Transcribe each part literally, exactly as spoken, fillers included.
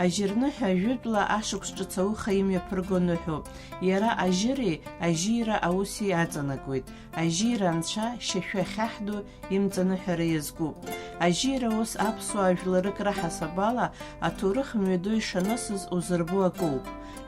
Ажьырныҳәа жәытәла ашықәс ҿыц ауха имҩаԥырго ныҳәоуп. Иара ажьыреи ажьира ауси аҵанакуеит. Ажьира анцәа шьашәы ахьаҳду имҵаныҳәара иазкуп. Ажьира ус аԥсуаа жәларык раҳасабала аҭоурых мҩаду ишанысыз узырбо акоуп.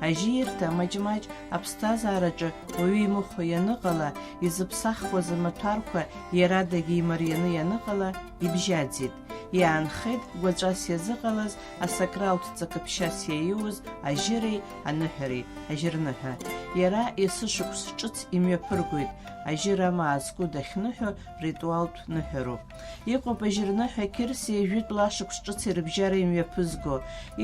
Ажьирҭа маҷ-маҷ аԥсҭазаараҿы уаҩы имыхәо ианыҟала, изыԥсахуаз амаҭәарқәа иарадагьы имарианы ианыҟала, ибжьаӡит. Иаанхеит гәаҵәас иазыҟалаз асакралтә ҵакыԥшьас иаиуз ажьыреи аныҳәареи, ажьырныҳәа. Иара есышықәс ҿыц имҩаԥыргоит, ажьыра амаа зку дахьныҳәо ритуалтә ныҳәароуп. Иҟоуп ажьырныҳәа қьырсиа жәытәла ашықәс ҿыц ирыбжьара имҩаԥызго,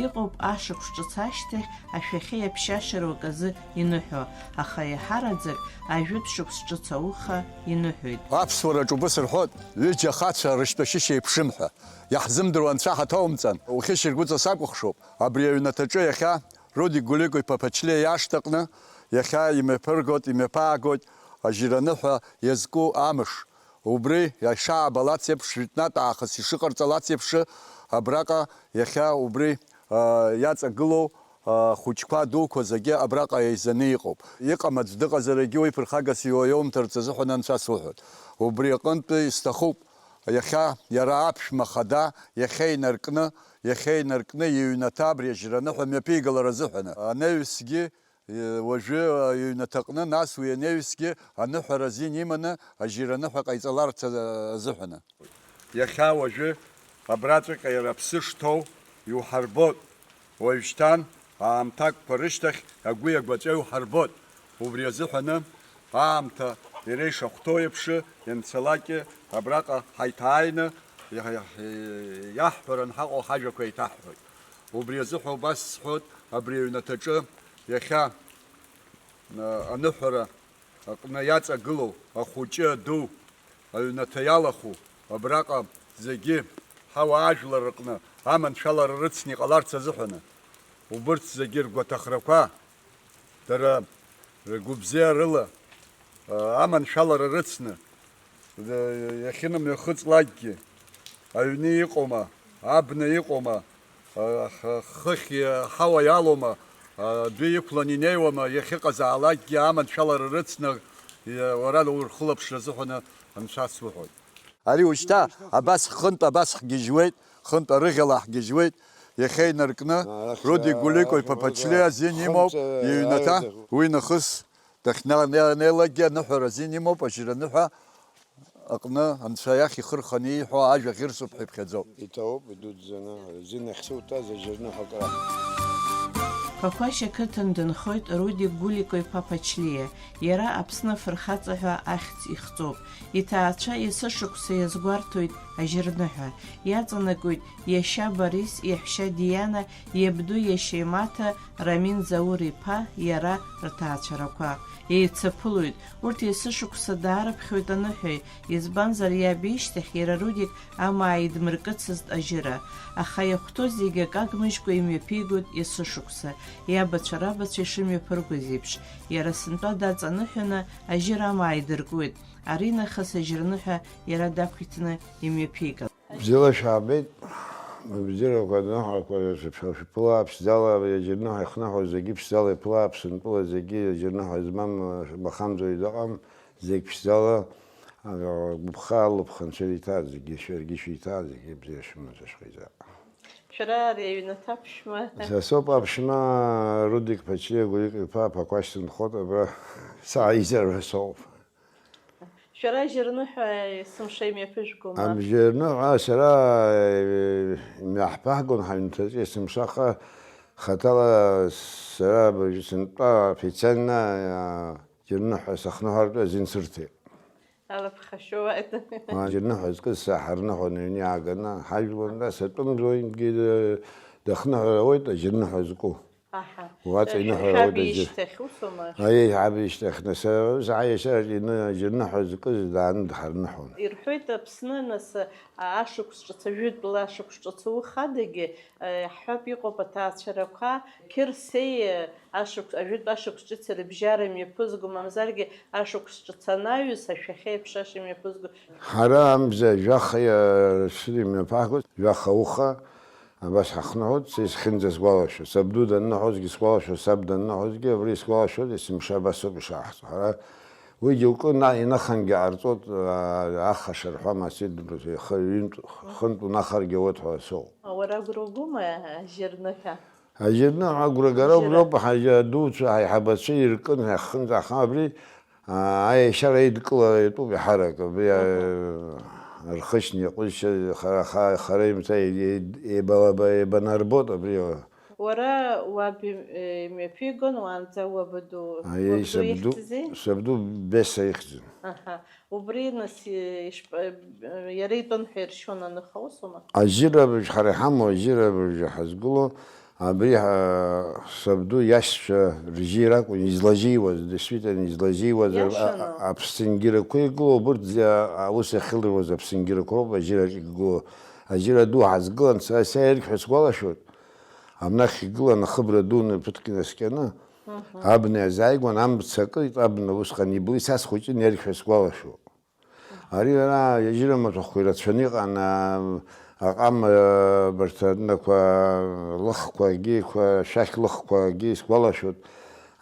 иҟоуп ашықәс ҿыц ашьҭахь ашәахьеи аԥшьашароу аказы иныҳәо, аха еиҳараӡак ажәытә шықәс ҿыц ауха иныҳәоит. Аԥсуараҿ убыс рҳәоит, ҩыџьа ахацәа рышьтәа шьышьа еиԥшым ҳәа. Иаҳзымдыруа анцәа ҳаҭоумҵан, ухьышьаргәыҵа сакәыхшоуп. Абри аҩнаҭаҿы иахьа Рудик Гулико-иԥа Ԥачлиа иашҭаҟны иахьа имҩаԥыргоит, имҩаԥаагоит ажьыраныҳәа иазку амш. Убри ишаабалац еиԥш, жәытәнатә аахыс ишыҟарҵалац еиԥш, абраҟа иахьа убри, а, иаҵагылоу, а, хәыҷқәа, дуқәа зегьы абраҟа еизаны иҟоуп. Иҟам аӡә дыҟазаргьы уи ԥырхагас иуаиоумҭарц азыҳәан анцәа суҳәоит. Убри аҟынтәи исҭахуп, иахьа иара аԥшәма хада иахьа инаркны, иахьа инаркны иҩнаҭа абри ажьраныҳәа мҩаԥигалар азыҳәаны. Анаҩсгьы Уажәы иҩнаҭаҟны, нас уи анаҩсгьы аныҳәара азин иманы ажьира аныҳәа ҟаиҵаларц азыҳәаны. Иахьа уажәы абраҵәҟьа иара аԥсы шҭоу иуҳарбоит. Уажәшьҭан аамҭакқәа рышьҭахь агәи агәаҵәеи уҳарбоит. Убри азыҳәаны аамҭа иара ишахәҭоу еиԥш ианцалакгьы абраҟа ҳаиҭааины иаҳ-, иаҳ-, иаҳҳәаран ҳаҟоу ҳажәақәа еиҭаҳҳәоит. Убри азыҳәа убас сҳәоит, абри аҩнаҭаҿы иахьа, а, аныҳәара аҟны иаҵагылоу ахәыҷы, аду, аҩнаҭа иалахәу, абраҟа зегьы ҳауаажәлар рҟны аманшәалара рыцны иҟаларц азыҳәаны, убырҭ зегьы ргәаҭахрақәа, дара ргәыбзиарыла, а, аманшәалара рыцны, а, иахьынымҩахыҵлакгьы, аҩны иҟоума, абна иҟоума, а, х-, хыхь, а, ҳауа иалоума, а, адәы иқәлан инеиуама, иахьыҟазаалакгьы аманшәалара рыцны, а, уара урхылаԥшра азыҳәаны анцәа суҳәоит. Ари уажәшьҭа абас хынтә абас ҳгьежьуеит, хынтә арыӷьала ҳгьежьуеит, иахьа инаркны, Рудик Гулико-иԥа Ԥачлиа азин имоуп, иҩнаҭа, уи нахыс дахьнанеилакгьы аныҳәара азин имоуп, ажьыраныҳәа аҟны Анцәа иахь ихы рханы ииҳәо ажәа ӷьырсуп ҳәа иԥхьаӡоуп. Иҭабуп, идуӡӡаны, азин ахьсуҭаз ажьырныҳәа акра. Ԥақәашь ақыҭан дынхоит Рудик Гулико-иԥа Ԥачлиа, иара Аԥсны афырхаҵа ҳәа ахьӡ ихҵоуп. Иҭаацәа есышықәса иазгәарҭоит ажьырныҳәа. Иаҵанакуеит иашьа Борис, иаҳәшьа Диана, иабду иашьа имаҭа Рамин Заур-иԥа, иара рҭаацәарақәа. Еицаԥылоит. Урҭ есышықәса даарыԥхьоит аныҳәаҩ, избанзар, иаб ишьҭахь иара Рудик амаа идмыркыцызт ажьыра. Аха иахәҭоу зегьы акы агмыжькәа имҩаԥигоит есышықәса, иабацәа рабацәа ишымҩаԥыргоз еиԥш, иара сынтәа даҵаныҳәаны ажьыра амаа идыркуеит. Аринахыс ажьырныҳәа иара дақәиҭны имҩаԥиган. Бзиала шәаабеит. Бзиарақәа, аныҳәақәа шәыԥ-, шәыԥылааԥсӡала, ари аџьарныҳәа ихныҳәо зегьы ԥшӡала иԥылааԥсынтәыла, зегьы аџьарныҳәа змам махамзоуҩ дыҟам, зегь ԥшӡала, а, гәыԥха алыԥха анцәа иҭааз зегьы, шәаргьы шәиҭааз зегьы бзиа шәымаз ашәҟәы изаҟа. Шәара ари аҩнаҭа аԥшәма? Са соуп аԥшәма, Рудик Ԥачлиа Гулик-иԥа Ԥақәашь сынхоит, абра сааизар ҳәа соуп. Шәара ажьырныҳәа есымша имҩаԥыжәгома? Абжьарныҳәа сара, э, имҩаҳԥаҳгон ҳаҩнаҭаҿы есымшаха, хаҭала сара абыржәы сынтәа официально, э, џьырныҳәа сахныҳәартә азин сырҭеит. Алаԥха шәоуааит. Ма џьырныҳәа зкыз саҳарныҳәон аҩны иааганы, ҳажәлантәи сатәымзонгьы, э, дахныҳәар ауеит аџьырныҳәа зку. Аҳа. Уаҵәа иныҳәара Шәаб ауеит аџьыр-, ишьҭахь усоума? Аиеи, ҳаб ишьҭахь, нас, э, саҳа иашьа ины-, аџьырныҳәа зкыз дааны дҳарныҳәон. Ирҳәоит Аԥсны, нас, а, ашықәс ҿыц, ажәытәла ашықәс ҿыц ухадагьы, э, ҳҳәап, иҟоуп аҭаацәарақәа, қьырсеи, э, ашықәс, ажәытә ашықәс ҿыц рыбжьара мҩаԥызго, мамзаргьы ашықәс ҿыц анаҩс, ашәахьа иаԥшаша имҩаԥызго. Ҳара амза жәаха, э, шәыра имҩаԥаҳгоз, жәаха уха, Абас ҳахныҳәоит, са исхьынӡасгәалашәо, сабду данныҳәозгьы сгәалашәо, саб данныҳәозгьы, абри исгәалашәоит, есымша абас ауп ишаҳҵо. Ҳара уигьы укы на-, инахангьы ҟарҵоит, аа, аха шарҳәама, сидбус, ихы ҩынтә, хынтә унахаргьы ауеит ҳәа соуп. Уара агәра угома ажьырныҳәа? Ажьырныҳәа агәрагара Ажьыра. Убриоуп, ҳажьа дуцәа, ҳаиҳабацәа иркын, ҳахынӡ аха абри, аа, аешьара еидкылара иатәуп иаҳарак, абри, Аҳа. аа, рхычны иҟәызшьа хара, ха-, хара имца е-, е-, еибалаба-, еибанарбоит абри. Уара уаб им-, э, имҩаԥигон, уаанӡа уабду, Аиеи, уабду сабду, ихьӡзи? Сабду Беса ихьӡын. Аҳа. Убри, нас, ишп-, иара итәын ҳәа иршьон аныха, усума? Ажьырабжь ҳара иҳамоу, ажьырабжь ҳазгыло, абри ҳа-, сабду иашьцәа ржьира акәын излажьиуаз, действительно излажьиуаз, а-, Иашаны. А-, аԥсынгьырақәа игылоу, убырҭ зиа-, аус ахьылдыруаз аԥсынгьырақәа роуп ажьыраҿ игылоу. Ажьыра ду ҳазгылан, са, са иргь ҳәа сгәалашәоит. Абнахь игылан ахыбра дуны ԥыҭк инаскьаны, Мгм. Абна иазааигәан, амца акит, абна усҟан иблит, са схәыҷын, иргь ҳәа сгәалашәоит. Ари ара иажьыра маҭәахәқәа ирацәаны иҟан, аа, аҟама, аа, абарҭ аднақәа, лыхқәа, агьиқәа, шәақь лыхқәа, агьи сгәалашәоит.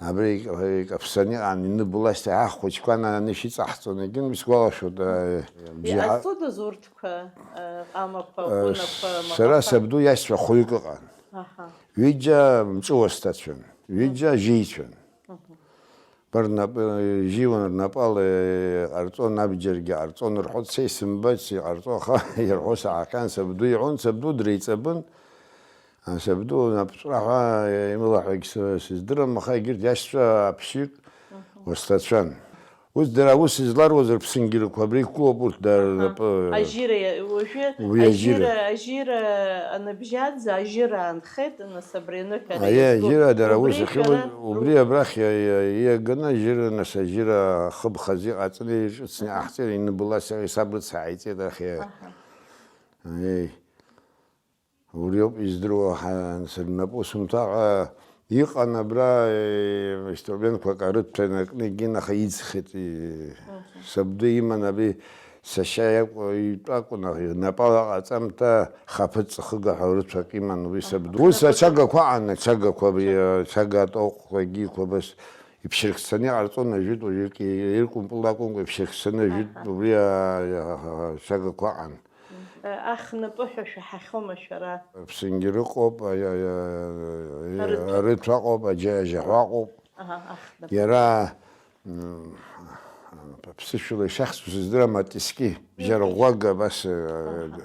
Абри ик-, икаԥсаны иҟан, иныбылазшәа, аҳ, хәыҷқәа ана-, анышә иҵаҳҵон, егьын сгәалашәоит, аа, бжьаҳа-, Иҟазҵодаз урҭқәа, аа, ҟамақәа, Э, гәынақәа, сара маҟақәа? Сабду иашьцәа хәҩык ыҟан. Аҳа. Ҩыџьа мҵәыуасҭацәан, ҩыџьа Мгм. жьеицәан. Мгм. Ба рнапы, жьиуан рнапала иҟарҵон, абџьаргьы ҟарҵон рҳәоит, са исымбац иҟарҵо, аха ирҳәо саахьан, сабду иҳәон, сабду дреиҵабын. А, сабду напҵәраҳәа имылаҳәагь сы-, сыздырам, аха егьырҭ иашьцәа аԥшьҩык Мгм. уасҭацәан. Ус дара аус изларуаз рыԥсынгьырақәа абра иқәлоуп урҭ дара Аҳа. рнапы. Ажьыра иа-, уажәы Уи ажьыра. Ажьыра, ажьыра аныбжьаӡ, ажьыра аанхеит, нас абри аныҳәара Аиеи, иазку. Ажьыра дара Убри ус ахьыуаз, шәара убри абрахь иа-, иа-, иаганы ажьыра, нас ажьыра хыбхаз иҟаҵаны иҿыцны Аҳа. Иҟаҳҵеит, иныбылас саб рыцҳа ҟаиҵеит арахь иа-, Аҳа. Аиеи. Убриоуп издыруа, ҳа, нас рнапы усумҭаҟа иҟан абра, э, инструментқәак арыҭәҭәаны акны икын, аха иӡхьеит, и-, Мгм. сабду иман абри сашьа иакәу-, итәы акәын, аха напала ҟаҵамҭа хаԥыц ҵхыга ҳәа рыҭәак иман уи сабду. Ус ачагақәа аан, ачагақәа абри, ачага атоҟәқәа, агьиқәа абас иԥшьырхцаны иҟарҵон, ажәытә уаҩык иркәымпыл акәымкәа иԥшьырхцаны ажәытә Аҳа. убри а-, а-, а-, ачагақәа аан. Аҳ напы ҳәа шәаҳахьоума шәара? Аԥсынгьыр ыҟоуп, аи-, аи-, аи-, Арыҭәа. Арыҭәа ыҟоуп, аџьа-, ажьаҳәа ыҟоуп. Аҳа, аҳ напы. Иара, м, аԥсышәала ишахьӡу сыздырам, атиски, Иуҭаху. Бжьарӷәӷәага абас, э, Аҳа.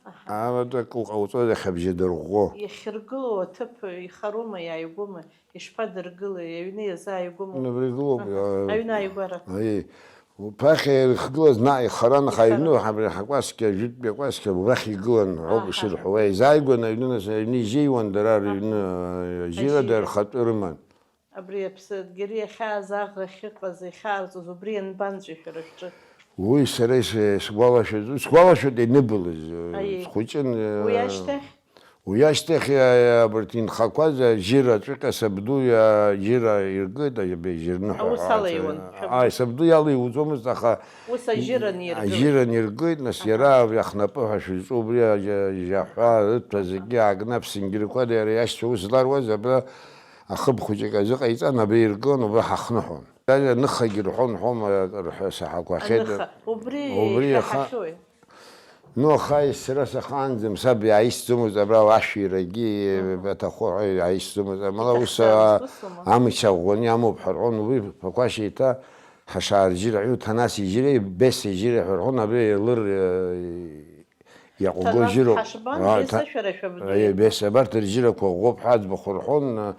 Аҳа. Амаҭәак уҟауҵоит иахьа бжьадырӷәӷәо. Иахьыргылоу аҭыԥ ихароума, иааигәоума? Ишԥадыргылеи, аҩны иазааигәоума? Абри гылоуп, Аҳа, а, аҩны ааигәара. Аиеи. Ԥахьа ирыхгылаз наҟ ихаран, аха Ихаран. Аҩны, абри ҳакәасқьа, жәытәтәи акәасқьа убрахь игылан, ауп Аҳа. Ишырҳәо. Уа изааигәан аҩны, нас аҩны изеиуан дара, Аҳа. Рыҩны, ажьира Ажьира. Дара рхатәы рыман. Абри Аԥсадгьыри иахьааз аӷа ахьыҟаз, иахьаарҵоз, убри ианбанҵәеи шәара шәҿы? Уи сара ис-, сгәалашәоит, сгәалашәоит ианыбылыз, Аиеи. Схәыҷын, Уи э, ашьҭахь? Уи ашьҭахь, иа-, иа-, абарҭ инхақәаз ажьыра ҵәҟьа сабду иа-, ажьыра иргеит, абри ажьырныҳәа Аус ҳәа алеиуан, аҵа-, шәабду. Ааи, сабду иалеиуӡомызт, аха Ус ажьыра ниргеит. Ажьыра ниргеит, нас Аҳа. Иара абри ахнапы ҳәа шәызҿу убри ажьа-, ажьаҳәа рыҭәа зегьы аакны аԥсынгьырқәа иара иашьцәа ус зларуаз абра ахыб хәыҷык азыҟаиҵан, абра иргон, убра ҳахныҳәон. Иара ныхагьы рҳәон, ҳәома рҳәа саҳақәахьеит. Аныха, убри Убри иаха- шәаҳахьои? Ну, аха сара сахаанӡам, саб иааисӡомызт, абра ашәирагьы Мгм. Баҭахәы ҳәа иааисӡомызт. Амала ус, Иҭахӡамызт, а, усума? Амч аӷәӷәаны иамоуп ҳәа рҳәон, уи Ԥақәашь еиҭа Ҳашаар џьыра, Ҭанас иџьыра, Бес иџьыра ҳәа рҳәон, абри лыр, э, иаҟәыго Ҭанас џьыроуп. Ҳашбан, Аа, Беса Ҭа-, шәара шәабду. Э, Бес, абарҭ рџьырақәа ӷәӷәоуп ҳәа аӡбахә рҳәон,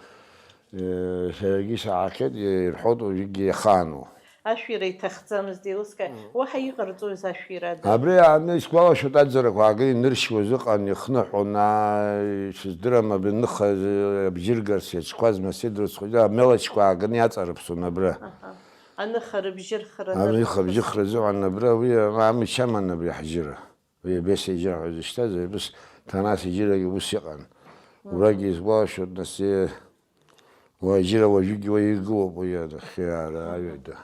э, саргьы саахьеит, ирҳәоит уажәыгьы иахаану. Ашәира иҭахӡамызт, еилыскаа. Мм. Уаҳа иҟарҵоз ашәира ада? Абри ааны исгәалашәоит, аӡарақәа ааганы иныршьуаз ыҟан, ихныҳәон, аа, исыздырам, абри ныха, э, абжьы ргарц иаҿқәаз, ма сеидру схәыҷы, амелочқәа ааганы иаҵарыԥсон абра. Аҳа. Аныха рыбжьы рхра Аныха рыбжьы хра азыҳәан абра уи амч аман абри ҳџьыра. Уи Беса иџьыра ҳәа зышьҭаз, абыс Ҭанас иџьырагьы ус иҟан. Мгм. Убрагьы исгәалашәоит, нас, уа џьыра уажәыгьы уа игылоуп уи адәахьы ара аҩада.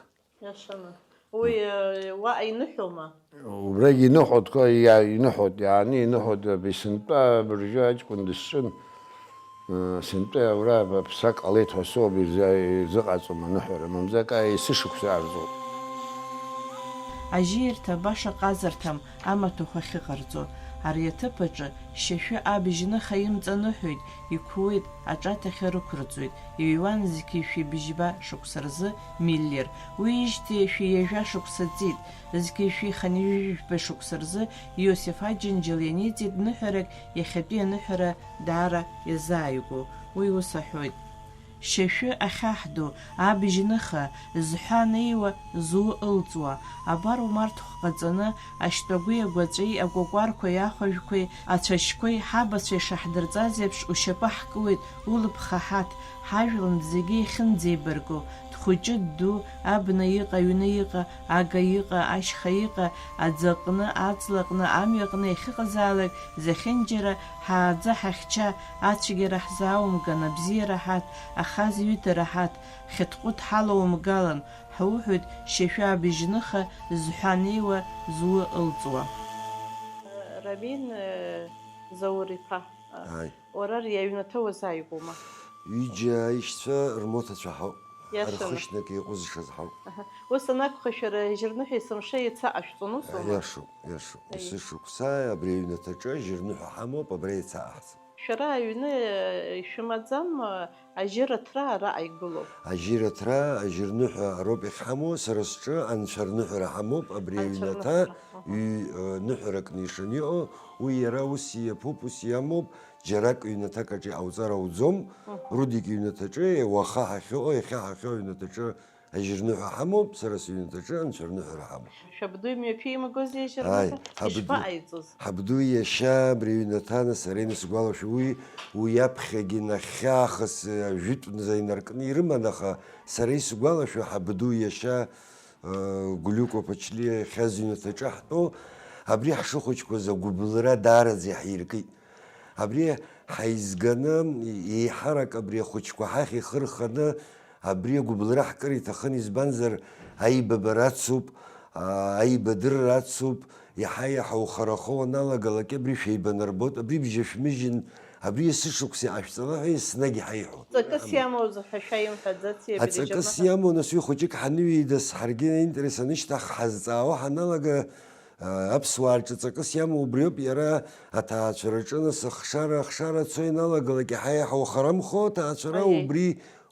Иашаны. Уи, э, уаҟа иныҳәома? Убрагь иныҳәоит, ко-, иа-, иныҳәоит, иааны иныҳәоит, абри сынтәа абыржәы аҷкәын дысҿын, э, сынтәа абра аԥсак ҟалеит ҳәа соуп ирзы-, ирзыҟаҵом аныҳәара, мамзар ааи есышықәса арҵоуп. Ажьиарҭа баша ҟазарҭам амаҭәахә ахьыҟарҵо. Ари аҭыԥ аҿы шьашәы абжьныха имҵаныҳәоит, иқәуеит, аҿаҭахьы рықәрҵоит, иҩуан зқьи жәшәи быжьба шықәса рзы Миллер. Уи ижьҭеи шәи ҩажәа шықәса ҵит, зқьи жәшәи хынҩажәи жәба шықәса рзы Иосиф Аџьынџьал ианиҵеит ныҳәарак, иахьатәи аныҳәара даара иазааигәоу. Уи ус аҳәоит. Шьашәы ахьаҳду, абжьныха, зҳәа анеиуа, зу ылҵуа, абар умарҭхә ҟаҵаны, ашьтәагәи агәаҵәеи акәакәарқәеи ахәажәқәеи ацәашьқәеи ҳабацәа ишаҳдырҵаз еиԥш ушьапы ҳкуеит, улыԥха ҳаҭ, ҳажәлантә зегьы иахьынӡеибарку, дхәыҷы, дду, абна иҟа, аҩны иҟа, ага иҟа, ашьха иҟа, аӡы аҟны, аҵла аҟны, амҩа аҟны иахьыҟазаалак, зехьынџьара ҳааӡа ҳахьча, ацәгьара ҳзааумган, абзиара ҳаҭ, ахаз иҩыҭара ҳаҭ, хьатҟәыҭ ҳалоумгалан, ҳауҳәоит шьашәы абжьныха, зҳәа анеиуа, зу ылҵуа. Рамин, э, Заур-иԥа, э, Ааи. уара ари аҩнаҭа уазааигәоума? Ҩыџьа аишьцәа рмоҭацәа ҳауп. Иашаны. Рхышьнак еиҟәызшаз ҳауп. Аҳа. Ус анакәха, шәара Жьырныҳәа есымша еица ҟашәҵон, усоума? Иашоуп, иашоуп. Аиеи. Есышықәса абри аҩнаҭаҿы Жьырныҳәа ҳамоуп, абра еица аҳцап. Шәара аҩны, э, ишәымаӡам, э, ажьыра ҭра араҟа игылоуп. Ажьыра ҭра, ажьырныҳәа ароуп иахьҳамоу, сара сҿы анцәа рныҳәара ҳамоуп, абри Анцәа аҩнаҭа рныҳәара, аҳа. ҩ-, э, ныҳәарак нишаны иҟоу, уи иара ус иаԥуп, ус иамоуп, џьарак ҩнаҭак аҿы иҟауҵар ауӡом, Рудик иҩнаҭаҿы, уаха ҳахьыҟоу, иахьа ҳахьыҟоу аҩнаҭаҿы ажьырныҳәа ҳамоуп, сара сыҩнаҭаҿы анцәа рныҳәара ҳамоуп. Шәабду имҩаԥимгози Ааи, Жьырныҳәа? ҳабду. Ишԥаҟаиҵоз? Ҳабду иашьа абри аҩнаҭа, нас, сара инасыгәалашәо, уи, уи аԥхьагьы нахьхьаахыс, э, жәытәнӡа инаркны ирыман, аха сара исгәалашәо, ҳабду иашьа, э, Гулиуко Ԥачлиа иахьаз иҩнаҭаҿы ҳтәоу, абри ҳшыхәыҷқәаз агәыбылра даараӡа иаҳиркит. Абри ҳаизганы, еиҳарак абри ахәыҷқәа ҳахь ихы рханы, абри агәыбылра ҳкыр иҭахын, избанзар, аибабара ацуп, аа, аибадырра ацуп, иаҳа-иаҳа ухарахо уаналагалак, абри шәеибанарбоит, абри бжьашәмыжьын, абри есышықәса иҟашәҵала ҳәа еснагь иҳаиҳәон. Ҵакыс иамоузеи ҳәа шәаимҳәаӡаци абри Аҵакыс Жьырныҳәа? Иамоу, нас, уи хәыҷык ҳаныҩеидас, ҳаргьы аинтерес анышьҭахь, ҳазҵаауа ҳаналага, а, аԥсуаа рҿы ҵакыс иамоу убриоуп, иара аҭаацәараҿы, нас, ахшара, ахшара ацо ианалагалак, иаҳа-иаҳа ухарамхо аҭаацәара, Аиеи. Убри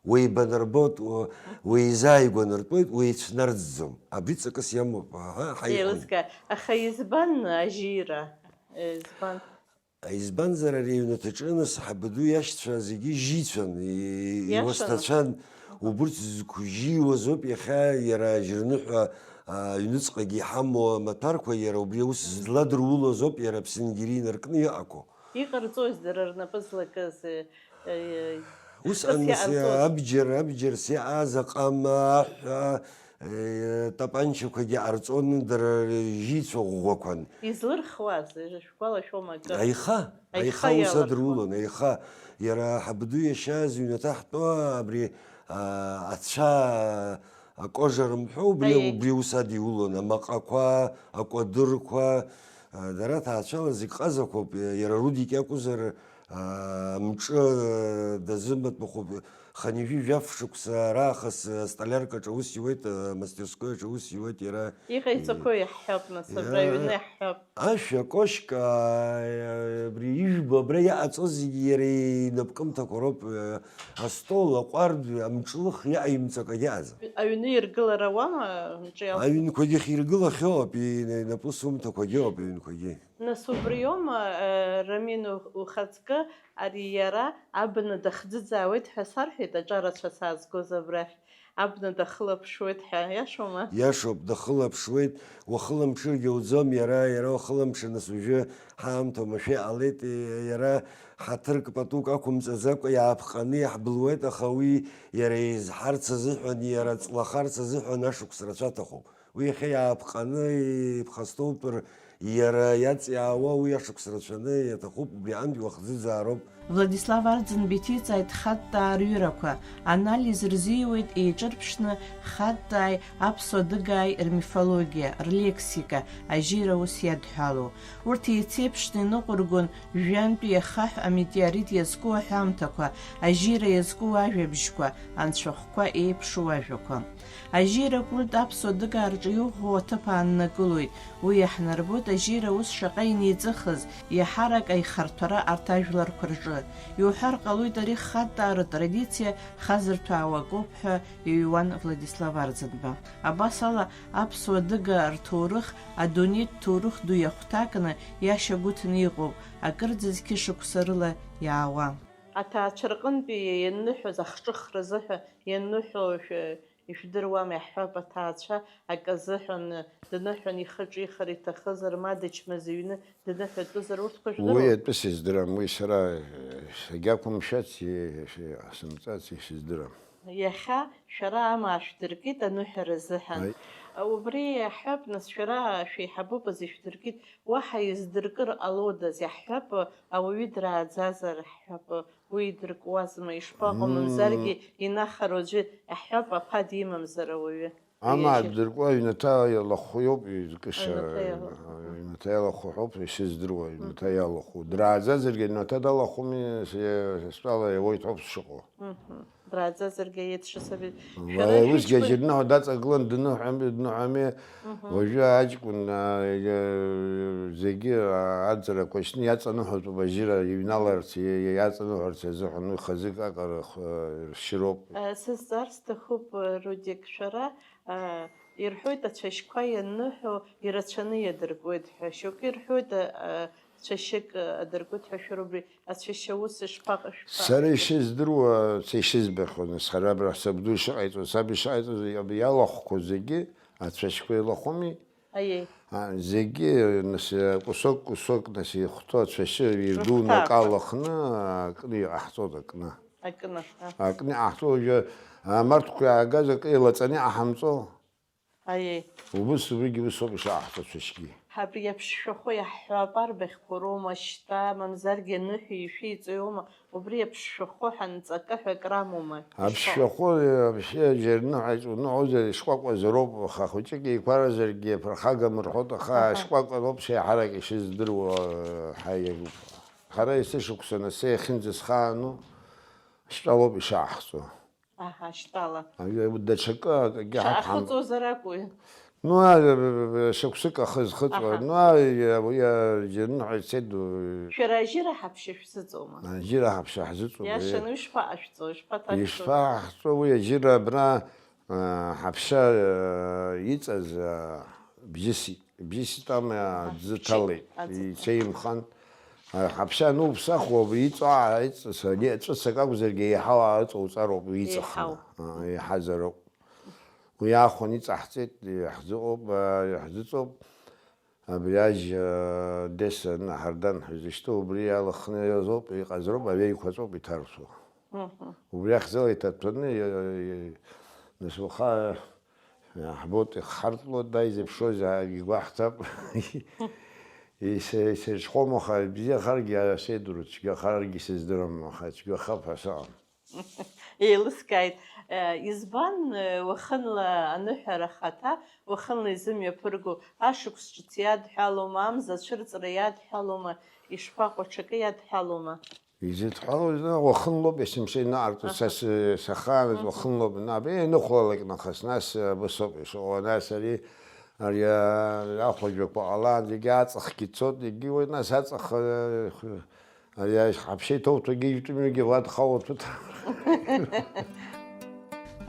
уеибанарбоит, у-, уеизааигәанартәуеит, уеицәнарӡӡом. Абри ҵакыс иамоуп, аҳа, ҳаиҳәон. Еилыскаа. Аха избан ажьира? Избан? Избанзар, ари аҩнаҭаҿы, нас, ҳабду иашьцәа зегьы жьицәан, и-, Иашаны. Иуасҭацәан. Убырҭ зқәжьиуазоуп иахьа иара Жьырныҳәа, а, аҩныҵҟагьы иҳамоу амаҭәарқәа, иара убри аус зладырулозоуп иара Аԥсынгьери инаркны иҟақәоу. Иҟарҵоз дара рнапы злакыз, э, э, Ус хыс аннас иҟарҵоз. Абџьар, абџьар сиааз аҟама, аҳәа, э, тапанчақәагьы ҟарҵон, дара ржьицәа ӷәӷәақәан. Излырхуаз, шәгәалашәома акы? Аиха, Аиха аиха ус иалырхуан. Адырулон, аиха. Иара ҳабду иашьа зыҩнаҭа ҳтәоу абри, а, ацәа, акожа рымҳәо, убри, Аиеи. Убри ус адиулон, амаҟақәа, акәадырқәа, а, дара ҭаацәала зегь ҟазақәоуп, иара Рудик иакәзар, а, амҿы, а, дазымбатәахәуп, хынҩажәи жәаф шықәса раахыс, а, столяркаҿы аус иуеит, а, мастерскоиаҿы аус иуеит иара. Иҟаиҵақәоу иаҳҳәап, нас, абра Иа- аҩны иаҳҳәап. Ашә, акошька, а, абри ижәбо абра иҟаҵо зегьы иара инапкымҭақәа роуп, а, астол, аҟәардә, амҿлых иаимҵакагьы аӡам. Аҩны иргылар ауама, мҿы иалху? Аҩнқәагьы хиргылахьоуп, и-, инапы сумҭақәагьы ыҟоуп аҩнқәагьы. Нас убриоума, э, Рамин, ух-, ухаҵкы, ари иара абна дахӡыӡаауеит ҳәа сарҳәеит, аҿарацәа саазгоз абрахь, абна дахылаԥшуеит ҳәа, иашоума? Иашоуп, дахылаԥшуеит, уахыламԥшыргьы ауӡом иара, иара уахыламԥшыр, нас уажәы ҳаамҭа уамашәа иҟалеит, и-, иара ҳаҭырк патук ақәымҵаӡакәа иаапҟаны иаҳбылуеит, аха уи иара изҳарц азыҳәан, иара ҵлахарц азыҳәан ашықәс рацәа аҭахуп. Уи иахьа иаапҟаны иԥхасҭоутәыр, Иара иаҵиаауа уи ашықәс рацәаны иаҭахуп, убри аҟынтә уахӡыӡаароуп. Владислав Арӡынба иҭиҵааит хаттаа рҩырақәа, анализ рзиуеит еиҿырԥшны хаттааи аԥсуа-адыгааи рмифологиа, рлексика, ажьира ус иадҳәалоу. Урҭ еицеиԥшны иныҟәыргон жәҩантәи иахаҳә аметеорит иазку аҳәамҭақәа, ажьира иазку ажәабжьқәа, анцәахәқәа еиԥшу ажәақәа. Ажьира акульт аԥсуа-адыгаа рҿы иӷәӷәоу аҭыԥ ааннакылоит. Уи иаҳнарбоит ажьира аус шаҟа инеиҵыхыз, иаҳарак аихарҭәара арҭ ажәларқәа рҿы. Иуҳәар ҟалоит, ари хаттаа ртрадициа хазырҭәаауа акоуп ҳәа иҩуан Владислав Арӡынба. Абас ала, аԥсуа-адыга рҭоурых адунеитә ҭоурых ду иахәҭакны иашьагәыҭны иҟоуп, акырӡа зқьышықәса рыла иаауа. Аҭаацәа рҟынтәи ианныҳәоз ахҿыхра азыҳәа ианныҳәо шәы-, ишәдыруама, иаҳҳәап, аҭаацәа акы азыҳәан дныҳәан ихы ҿихыр иҭахызар, ма дычмазаҩны дныҳәатәызар, урҭқәа Уи жәдыруама? Атәы сыздырам, уи сара, э, сагьақәымшәац, и-, ши-, сымҵац, исыздырам. Иахьа шәара амаа шәдыркит аныҳәара азыҳәан. Аи. Убри иаҳҳәап, нас, шәара шәеиҳабуп азы ишәдыркит, уаҳа издыркыр ҟалодаз, иаҳҳәап, ауаҩы драаӡазар, ҳҳәап, уи идыркуазма, ишԥаҟоу, Мм. мамзаргьы инахар аӡәы, иаҳҳәап, аԥа димамзар ауаҩы. Амаа Иашьа- дыркуа аҩнаҭа иалахәхо иоуп изкыша. Аҩнаҭа иалахәу. Аҩнаҭа иалахәу ҳәоуп ишыздыруа, аҩнаҭа Мгм. иалахәу. Драаӡазаргьы аҩнаҭа далахәуми, се-, стәала иауеит ҳәоуп сшыҟоу. Мгм. Драаӡазаргьы аиеит шысабиз. Ва-, Шәара усгьы шәыҷкәын- аџьырныҳәа даҵагылан дныҳәами, дныҳәами. Мгм. Уажәы аҷкәын, а, иа-, зегьы, а, аӡарақәа шьны иаҵаныҳәатәуп ажьыра иҩналарц, и-, и-, иаҵаныҳәарц азыҳәан уи хазык аҟара х-, ршьыроуп. Э, сызҵаар сҭахуп, э, Рудик, шәара, э, ирҳәоит, ацәашьқәа ианныҳәо ирацәаны иадыркуеит ҳәа, шьоукы ирҳәоит, э, э, цәашьык, э, адыркуеит ҳәа, шәара убри ацәашьа ус ишԥаҟа-, шәԥа-, Сара ишыздыруа, са ишызбахьоу, нас, ҳара абра сабду ишыҟаиҵо, саб ишыҟаиҵоз, иаб-, иалахәқәоу зегьы, ацәашьқәа илахәыми? Аиеи. А, зегьы, нас, кусок, кусок, нас, ихәҭоу ацәашьы ирдуны Рыхәҭаақәа. акы алахны, акны иҟаҳҵоит, акны. Акны, а. Акны иҟаҳҵо, уажәы, амарҭқәа иаагаз акы еилаҵаны иҟаҳамҵо. Аиеи. Убыс, убригьы ус ауп ишаҳҳәо, цәашьгьы. Абри аԥшшәахәы иаҳҳәап, арбаӷьқәа роума, шьҭа, мамзаргьы аныҳәа ишәиҵоиума, убри аԥшшәахәы ҳанҵакы ҳәа акрамоума? Аԥшшәахәы, вообще, џьара ныҳәа иҵуныҳәозар, ишкәакәазароуп, аха хәыҷык еиқәаразаргьы аԥырхагам рҳәоит, аха Аҳа. шкәакәаноуп шеиҳарак ишыздыруа, ҳаи, ҳара есышықәса нас иахьынӡасхаану, шьтәалоуп ишаҳхҵо. Аҳа, шьтәала. Аҩ-, даҽакы акгьы ҳақәҳам-, Шаахыҵуазар акәу? Ну, а, шықәсык ахы зхыҵуа. Аҳа. Ну, а, уи, а, џьарныҳәа ицеит, ду. Шәара ажьыра ҳаԥшьа шәзыҵоума? Ажьыра ҳаԥшьа ҳзыҵоуп, Иашаны, э. ишԥаҟашәҵо, ишԥаҭашәҵо? Ишԥаҳҵо уи ажьыра абра, а, ҳаԥшьа, а, иҵаз, а, бжьысит. Бжьысит ама Аҳа. аӡы ҭалеит, Аӡы. ицеимхан. А, ҳаԥшьа ануԥсахуа, убри иҵо, а, иҵ-, са-, али-, ҵәыцак акәзаргьы, еиҳау аҵоуҵароуп уи иҵаханы. Еиҳау. А, еиҳазароуп. Уи аахәан иҵаҳҵеит, иаҳзыҟоуп, а, иаҳзыҵоуп. Абри ажь, а, Десса Наҳардан ҳәа изышьҭоу, убри иалахны иазоуп, иҟазароуп, аҩеиқәаҵәоуп иҭаршәу. Мгм. Убри ахьӡала иҭаҭәаны, и-, и-, нас уаха, ҳбоит, ихҳартлоит, да, изеиԥшроузеи, ҳәагьы игәаҳҭап. Исеи-, исеиҿхом, аха ибзиахаргьы, асеидура цәгьахаргьы сыздырам, аха цәгьахап ҳәа сыҟам. Еилыскааит. Э, избан, э, уахынла аныҳәара ахаҭа, уахынла изымҩаԥырго, ашықәс ҿыц иадҳәалома, амза ацәырҵра иадҳәалома, ишԥаҟоу, ҽакы иадҳәалома? Изыдҳәалоу, зны, уахынлоуп, есымша инаҟарҵо, Аха. са сы-, сахааназ Мгм. уахынлоуп, на, абри ианыхәлалак нахыс, нас, абыс ауп ишыҟоу, нас ари, ари, а, ахәажәақәа ҟалаанӡагьы аҵыхгьы цоит, егьи уи, нас аҵых, а, хы-, ари аҳаԥшьа иҭоуҭәагьы ижәтәымҩагьы уа дхалоҭәыҭ.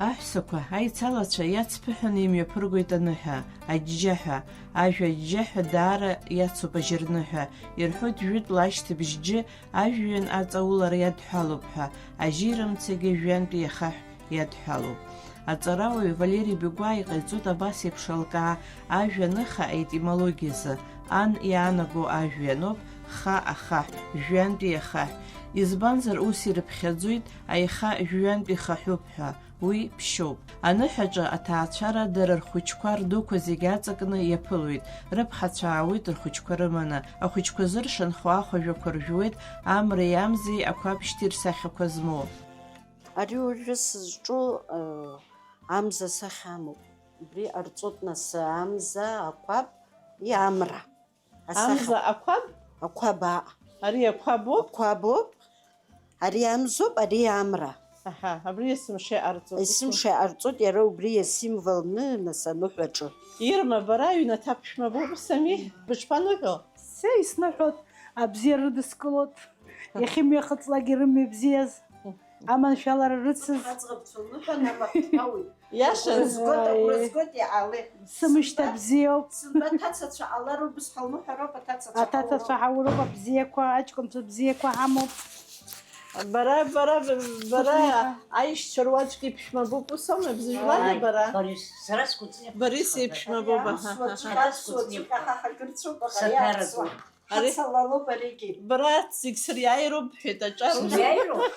Аҳәсақәа, аицалацәа иацԥыҳәаны имҩаԥыргоит аныҳәа, аџьџьаҳәа, ажәа аџьџьаҳәа даара иацуп ажьырныҳәа, ирҳәоит жәытәла ашьҭыбжь џьы, ажәҩан аҵаулара иадҳәалоуп ҳәа, ажьирымцагьы жәҩантәи иахаҳә иадҳәалоуп. Аҵарауаҩ Валери Бегәаа иҟаиҵоит абас еиԥш алкаа, ажәа ныха аетимологиазы, ан иаанаго ажәҩаноуп, Ха ахаҳә, жәҩантәи ахаҳә. Избанзар, ус ирыԥхьаӡоит, аиха жәҩантәи хаҳәуп ҳәа. Уи ԥшьоуп. Аныҳәаҿа аҭаацәара дара рхәыҷқәа рдуқәа зегь аҵакны иаԥылоит, рыԥҳацәа аауеит рхәыҷқәа рыманы, ахәыҷқәа зыршанхо ахәажәақәа ржәуеит, амреи амзеи ақәабшьҭи рсахьақәа змоу. Ари уажәы сызҿу, э, амза асахьа амоуп. Убри ҟарҵоит нас амза, ақәаб, и амра. Асахьа. Амза ақәаб? Ақәаб, аа. Ари ақәабоуп? Ақәабоуп. Ари амзоуп, ари амра. Аҳа, абри есымша иҟарҵоит. Есымша иҟарҵоит, иара убри иасимволны, нас, аныҳәаҿы. Ирма, бара аҩнаҭа ԥшәма боуп, сами? Бышԥаныҳәо? Са исныҳәоит, абзиа рыдыскылоит, иахьымҩахыҵлак ирымҩа бзиаз, аманшәалара рыцыз. Аӡӷабцәа лныҳәа намахәҭауеит. Иашан. Агәра згоит, агәра згоит, иҟалеит. Сымшьҭа бзиоуп. Сынтәа аҭацацәа ҟалароуп, бысҳәа лныҳәароуп, аҭацацәа. Аҭацацәа ҳауроуп, абзиақәа, аҷкәынцәа бзиақәа ҳамоуп. Бара, бара, бара, аишьцәа руаӡәк иԥшәма буп, ус аума, бзыжәлада бара? Борис, сара сгәыҵниа. Борис иԥшәма буп, аҳа. Аԥсуа цәа, аԥсуа цәа ҳа ҳагырцәоуп, аха иаԥсуа. Ари ҳацалалоуп аригьы. Бара зегь сыриааироуп, бҳәеит, аҿар. Сыриааироуп?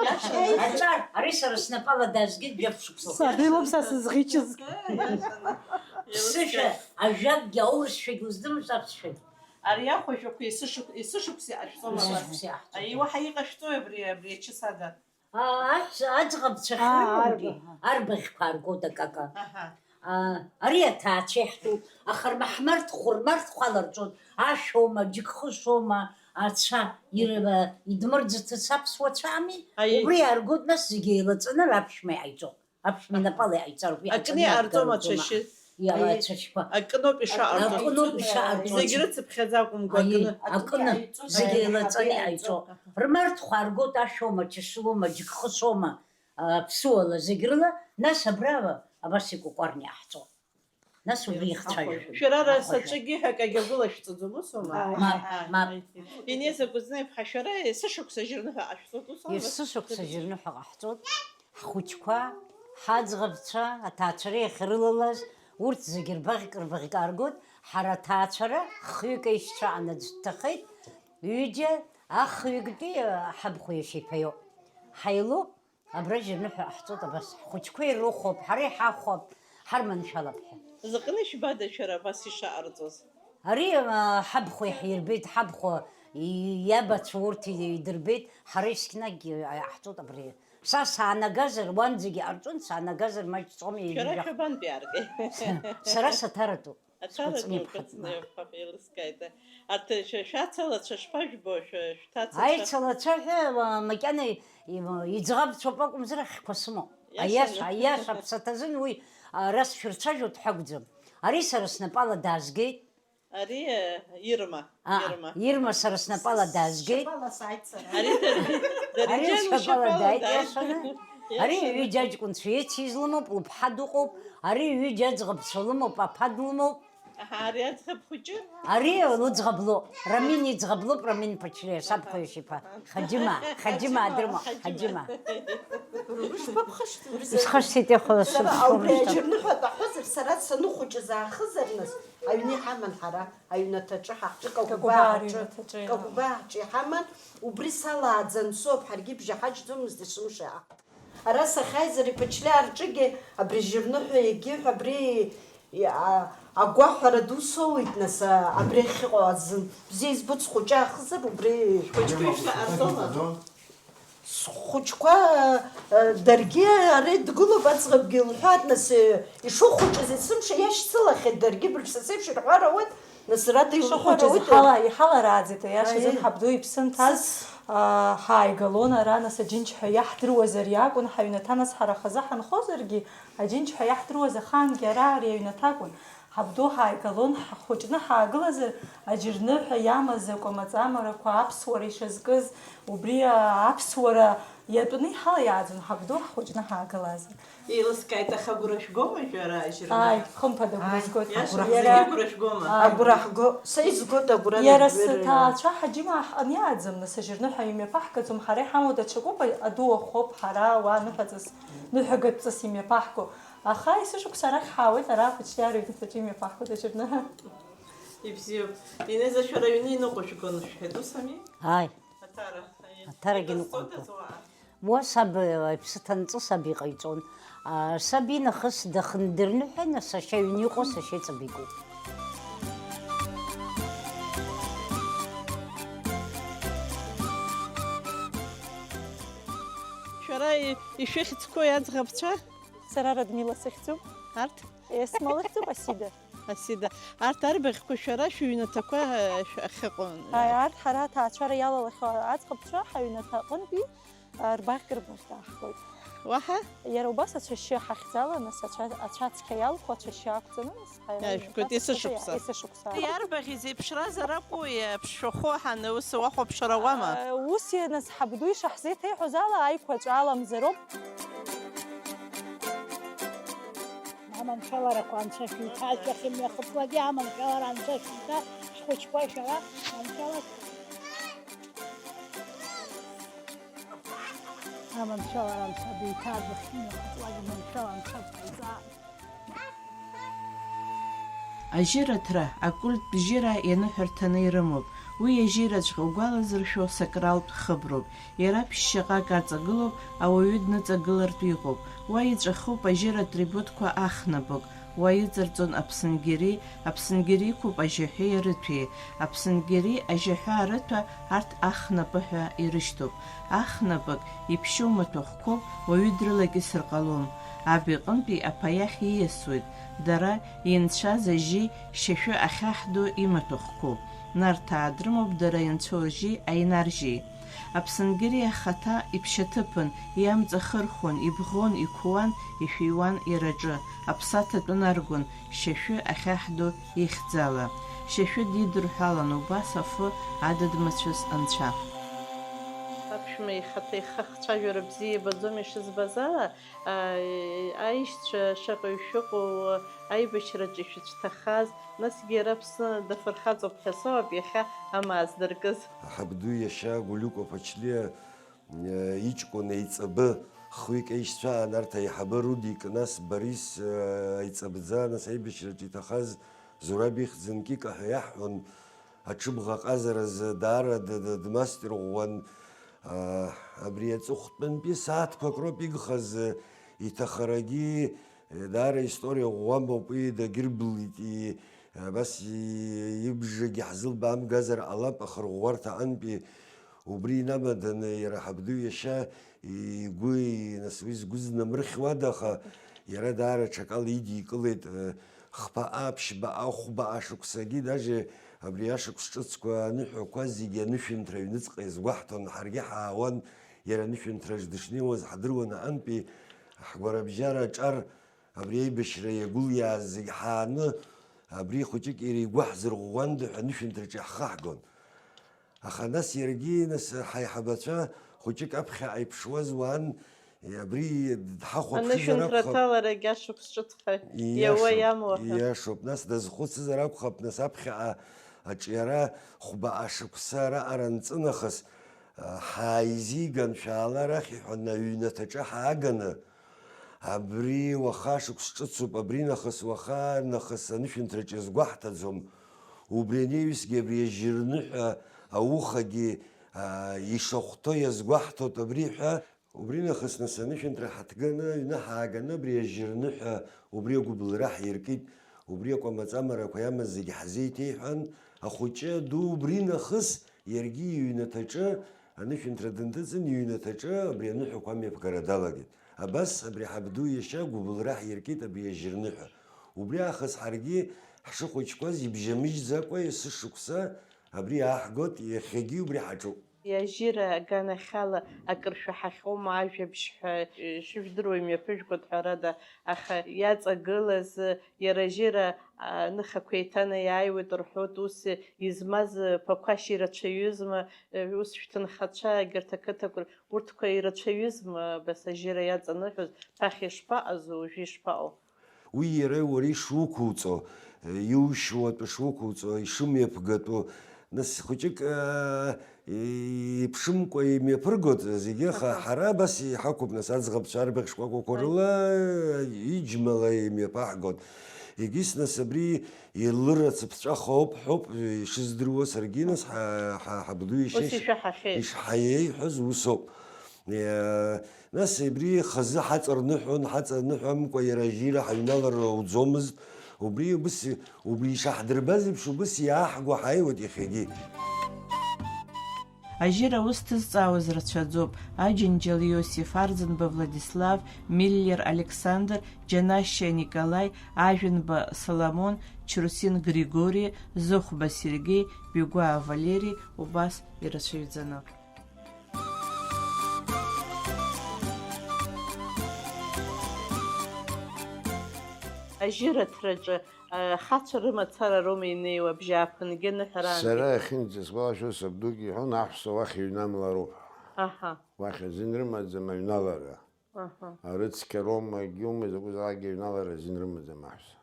Иашан. Аҿар, ари сара снапала даазгеит жәаф шықәса. Сабилоуп са сызӷьычыз. Иашан. Ԥсышәа, ажәакгьы аурысшәагь уздыруам, аԥсшәагь. Ари ахәажәақәа есышықә-, есышықәса иҟашәҵома? Есышықәса иҟаҳҵоит. Ари уаҳа иҟашәҵои абри, абри ачысада? Аа, аҳ-, аӡӷабцәа, аа, ахьрымоугьы, арбаӷь. Арбаӷьқәа ааргоит акака. Аҳа. Аа, ари аҭаацәа иаҳтәуп, аха рмаҳмарҭ, хәырмарҭ хәала рҵоит, ашәоума, џьыкхышоума, ацәа, ир-, идмырӡыҭыц аԥсуа цәами, аи. Убри иааргоит, нас зегьы еилаҵаны раԥшәма иҟаиҵоит. Аԥшәма инапала иҟаиҵароуп, акны иҟаҵаны иҟарҵом иаадгароуп ацәашьы. Иара ацәашьқәа. Акноуп ишаҟарҵо. Акноуп ишаҟарҵо. Зегь рыцыԥхьаӡа акәымкәа, аи, акны. Акны. Зегь еилаҵаны иҟаиҵо. Рмарҭ хәа аргоит, ашәоума, џьашылома, џьыкхысома, а, ԥсуала, зегь рыла, нас абра абас икәакәарны иаҳҵо. Нас убри ихцәажәо. Шәара ара саҿыгьы ҳәа акагьы агәылашәҵаӡом, усоума? Мап, мап. Инеза Кәыҵниаԥҳа, шәара есышықәса жьырныҳәа ҟашәҵоит, ус ала? Есышықәса жьырныҳәа ҟаҳҵоит. Ҳхәыҷқәа, ҳаӡӷабцәа, аҭаацәара иахьрылалаз, урҭ зегьы рбаӷьк-рбаӷьк ааргоит. Ҳара аҭаацәара хҩык аишьцәа анаӡә дҭахеит, ҩыџьа, ахҩыктәи, ҳабхәа иашьа иԥа иоуп. Ҳаилоуп, абра жьырныҳәа ҟаҳҵоит абас. Ҳхәыҷқәа ирыхәап, ҳара иҳахәап, ҳарманшәалап ҳәа. Заҟа ишәбада шәара абас ишаҟарҵоз? Ари, а, ҳабхәа иаҳирбеит, ҳабхәа и-, иабацәа урҭ и-, идырбеит, ҳара есқьынагь, а, иаҳҵоит абри. Са саанагазар, уанӡагьы ҟарҵон, саанагазар маҷ ҵуам. Шәара еибижәах-, шәабантәи аргеи? Сара саҭаратәуп. Аҭаратәуп, Кәыҵниаԥҳа, еилыскааит. Арҭ шәа-, шәацалацәа шԥажәбо, шәа-, шәҭацацәа? Аицалацәа ҳәа, а, макьана и-, и-, иӡӷабцәоуп акәымзар, ахьқәа сымоуп. Иашаны. Аиаша, аиаша, аԥсаҭазын уи, а, ара сшәырцәажәо дҳәагәӡам. Ари сара снапала даазгеит. Ари, э, Ирма. А, Ирма. Ирма сара снапала даазгеит. Шьапала сааит сара. Ари Дари-, Дариџьан шьапала дааит, иашаны. Ари ҩыџьа аҷкәынцәа ици излымоуп, лыԥҳа дыҟоуп. Ари ҩыџьа аӡӷабцәа лымоуп, аԥа длымоуп. Аҳа, ари аӡӷаб хәыҷы? Ари лыӡӷаб лоуп. Рамин иӡӷаб лоуп, Рамин Ԥачлиа, сабхәа иашьа иԥа. Хаџьыма, Хаџьыма, Хаџьыма, Хаџьыма. Хаџьыма. Ишхашҭит, иахала сыбхәа. Убри аџьырныҳәа даҳәозар, сара саныхәыҷыз аахызар нас, аҩны иҳаман ҳара. Аҩнаҭаҿы ҳаҳҿы, Какәбаа Какәбаа ҳаҿы, аҩнаҭаҿы, иа. Какәбаа ҳҿы иҳаман, убри салааӡан соуп, ҳаргьы бжьаҳаџьӡомызт есымша. Ара сахьааизар, иԥачлиаа рҿыгьы абри жьырныҳәа егьиҳәа абри, а, агәаҳәара ду соуит, нас, а, абри ахьыҟоу азын. Бзиа избоит, схәыҷы аахызар, убри. Шәхәыҷқәа ишәҭаҳарҵома? Схәыҷқәа, э, даргьы ара идгылоуп, аӡӷабгьы лҳәаат, нас, э, ишыхәыҷыз есымша иашьцылахьеит, даргьы бырԥсасеиԥш ирҳәар ауеит, нас, рада илҳәар Ишыхәыҷыз ауеит. Иҳала-, иҳаларааӡеит, аиашазын, аиеи. Ҳабду иԥсы нҭаз, Сыс- аа, ҳааигалон ара, нас, аџьынџьҳәа иаҳдыруазар иакәын, ҳаҩнаҭа, нас, ҳара хазы ҳанхозаргьы, аџьынџьҳәа иаҳдыруаз ахаангьы ара ари аҩнаҭа акәын. Ҳабду ҳааигалон, ҳхәыҷны ҳаагылазар, аџьырныҳәа иамаз акәамаҵамарақәа аԥсуара ишазкыз, убри аԥсуара иатәны иҳалаиааӡон, ҳабду ҳхәыҷны ҳаагылазар. Еилыскааит, аха агәра шәгома шәара, аџьырныҳәа? Ааи, хымԥада агәра Ааи, згоит. Иаша, Агәра зегьы ҳгоит. Агәра шәгома? Агәра ҳго, са изгоит агәра. Иара зегьы сҭаацәа ҳаџьыма ҳаниааӡам, нас аџьырныҳәа имҩаԥаҳгаӡом, ҳара иҳамоу даҽакуп, аду ахоуп, ҳара уа ныҳәаҵас, ныҳәагатәҵас имҩаԥаҳго. Аха есышықәса арахь ҳаауеит, ара аԥачлиаа рыҩнаҭаҿы имҩаԥаҳгоит аџьырныҳәа. Ибзиоуп. Инеза, шәара аҩны иныҟәыжәгон шәҳәеит, ус ами? Ааи. Аҭара. Аҭарагьы иҟазҵодаз ныҟәыжәгон. Уа саб, э, иԥсы ҭаны саб иҟаиҵон. А, саб инахыс дахындырныҳәа, нас сашьа аҩны иҟоу сашьа иҵабигоуп. Шәара и-, ишәыхьӡқәоу иаӡӷабцәа? Сара Радмила сыхьӡуп. Арҭ? Есма лыхьӡуп, Асида. Асида. Арҭ арбаӷьқәа шәара шәыҩнаҭақәа, э, шә-, ахьыҟоу? Ааи, арҭ ҳара аҭаацәара иалалахьоу аӡӷабцәа ҳаҩнаҭа аҟынтәи, э, рбаӷьк-рбаӷьк аахгоит. Уаҳа? Иара убас ацәашьы ҳахьӡала, нас ацәа-, ацәа цқьа иалху ацәашьы ақәҵаны, нас ҳаҩра Иажәгоит, иҩнаҭа есышықәса. Есышықәса. Иарбаӷьыз еиԥшразар акәу, иаԥшшәахәо ҳаны ус уахәаԥшра ауама? Э, ус ианаз ҳабду ишаҳзеиҭеиҳәоз ала, аиқәаҵәа аламзароуп. Аманшәаларақәа Анцәа шәиҭажәахьеи, мҩахыҵлакгьы аманшәалара Анцәа шәиҭа, шәхәыҷқәа шәара маншәалак. Аманшәалара Анцәа биҭажәахьеи, мҩахыҵлакгьы маншәала Анцәа бҟаиҵа. Ажьыраҭра акульттә жьыра ианыҳәарҭаны ирымоуп. Уи ажьыраҵәҟьа угәалазыршәо сакралтә хыброуп. Иара ԥшьшьаҟак аҵагылоуп, ауаҩы дныҵагылартә иҟоуп. Уа иҵәахуп ажьыра атрибутқәа ахнапык, уа иҵарҵон аԥсынгьери, аԥсынгьери иқәуп ажьаҳәеи арыҭәеи, аԥсынгьери ажьаҳәа арыҭәа арҭ ахнапы ҳәа ирышьҭоуп. Ахнапык иԥшьоу маҭәахәқәоуп, уаҩы дрылакьысыр ҟалом. Аб иҟынтәи аԥа иахь ииасуеит, дара инцәаз ажьи шьашәы ахьаҳду имаҭәахәқәоуп. Нарҭаа дрымоуп дара ианцәоу ржьи аинар жьи. Аԥсынгьери ахаҭа иԥшьаҭыԥын, иамҵахырхәон, ибӷон, иқәуан, ишәиуан иара аҿы, аԥсаҭа тәы наргон, шьашәы ахьаҳду ихьӡала. Шьашәы дидырҳәалан убас афы адыдмацәыс анцәа. Аԥшәма ихаҭа ихы ахцәажәара бзиа ибаӡом ишызбаз ала, а, аишьцәа шаҟаҩ шәыҟоу, аибашьраҿы ишәыцәҭахаз, насгьы иара Аԥсны дафырхаҵоуп ҳәа соуп иахьа амаа здыркыз. Ҳабду иашьа Гулиуко Ԥачлиа, э, иҷкәын еиҵбы, хҩык аишьцәа аан, арҭ аиҳабы Рудик, нас Борис, э, аиҵбӡа, нас аибашьраҿы иҭахаз Зураб ихьӡын Кика ҳәа иаҳҳәон, аҽыбӷа ҟазаразы даара д-, д-, дмастер ӷәӷәан. А, абри аҵыхәтәантәи сааҭқәак роуп игхаз, иҭахарагьы, даара историа ӷәӷәамоуп, уи дагьырблит, и-, абас и-, ибжагьы ҳзылбаамгазар ҟалап, ахырӷәӷәарҭа аҟынтәи убри инамаданы иара ҳабду иашьа игәы, и-, нас уи згәы знамырхьуада, аха иара даара ҽакала идикылеит, э, хԥа, ԥшьба, хәба ашықәсагьы, даже абри ашықәс ҿыцқәа аныҳәақәа зегьы анышәынҭра аҩныҵҟа иазгәаҳҭон, ҳаргьы ҳаауан, иара анышәынҭраҿ дышнеиуаз ҳдыруан аҟынтәи, ҳгәарабжьара аҿар, абри аибашьра иагәылиааз зегь ҳааны, абри хәыҷык иара игәы ҳзырӷәӷәанда ҳәа анышәынҭраҿы иаҳхаҳгон. Аха нас иаргьы, нас, ҳаиҳабацәа хәыҷык аԥхьаҟа иԥшуаз уаан, абри дҳахәаԥшызар Анышәынҭра акәхап. Аҭаларагь ашықәс ҿыцха иауа Иашоуп, иамоу ҳәа. Иашоуп. Нас дазхәыцызар акәхап, нас аԥхьаҟа аҿиара хәба ашықәса раҟара анҵы нахыс, а, ҳааизиган, шәаала арахь, иҳәан, аҩнаҭаҿы ҳааганы, абри уаха ашықәс ҿыцуп, абри нахыс уаха нахыс анышәынҭраҿы иазгәаҳҭаӡом, убри анеҩсгьы абри ажьырныҳәа аухагьы, а, ишахәҭоу иазгәаҳҭоит абри ҳәа, убри нахыс нас анышәынҭра ҳаҭганы, аҩны ҳааганы абри ажьырныҳәа убри агәыбылра ҳиркит, убри акәамаҵамарақәа иамаз зегьы ҳазеиҭеиҳәан, ахәыҷы аду убри нахыс иаргьы иҩнаҭаҿы, анышәынҭра дынҭыҵын, иҩнаҭаҿы абри аныҳәақәа амҩаԥгара далагеит. Абас абри ҳабду иашьа гәыбылра ҳиркит абри ажьырныҳәа. Убри аахыс ҳаргьы ҳшыхәыҷқәаз ибжьамыжьӡакәа есышықәса абри ааҳгоит, иахьагьы убри ҳаҿуп. Иажьира аганахьала акыр шәаҳахьоума ажәабжь ҳәа, шыжәдыруа имҩаԥыжәгоит ҳәарада, аха иаҵагылаз иара ажьира аныхақәа еиҭанаиааиуеит рҳәоит, ус измаз ԥақәашь ирацәаҩызма, ус шәҭынхацәа егьырҭ ақыҭақәа, урҭқәа ирацәаҩызма абас ажьира иаҵаныҳәоз, ԥахьа ишԥаҟазу, уажәы ишԥаҟоу? Уи иара уара ишуқәуҵо, иушьуа атәы шуқәуҵо, ишымҩаԥгатәу, нас хәыҷык, аа, иԥшымкәа имҩаԥыргоит зегьы, аха Аха. ҳара абас иҳақәуп, нас аӡӷабцәа арбаӷь шкәакәақәа Аи. рыла иџьмала имҩаԥаҳгоит. Егьыс, нас, абри илыра цыԥҵәахоуп ҳәоуп ишыздыруа саргьы, нас, ҳа-, ҳа-, ҳабду Ус ишьышь-, ишәаҳахьеит. Ишҳаиеиҳәаз усоуп. Е, нас абри хазы ҳаҵарныҳәон, ҳаҵарныҳәамкәа иара ажьира ҳаҩналар луӡомызт. Убри убыс, убри ишаҳдырбаз еиԥш, убыс иааҳгәаҳаиуеит иахьагьы. Ажьира аус ҭызҵаауаз рацәаӡоуп, Аџьынџьал Иосиф, Арӡынба Владислав, Миллер Александр, Џьанашьа Николаи, Ажәанба Соломон, Чурсин Григори, Зыхәба Сергеи, Бигәаа Валери, убас ирацәаҩӡаны. Ажьыраҭраҿы, ахацәа рымацара роума инеиуа, абжьааԥынгьы аныҳәарангьы? Сара иахьынӡасгәалашәо, сабдугьы иҳәон, аҳәса уахь иҩнамлароуп ҳәа. Аҳа. Уахь азин рымаӡам аҩналара. Аҳа. Арыцқьа роума, егьиума, изакәызаалакгьы аҩналара азин рымаӡам аҳәса.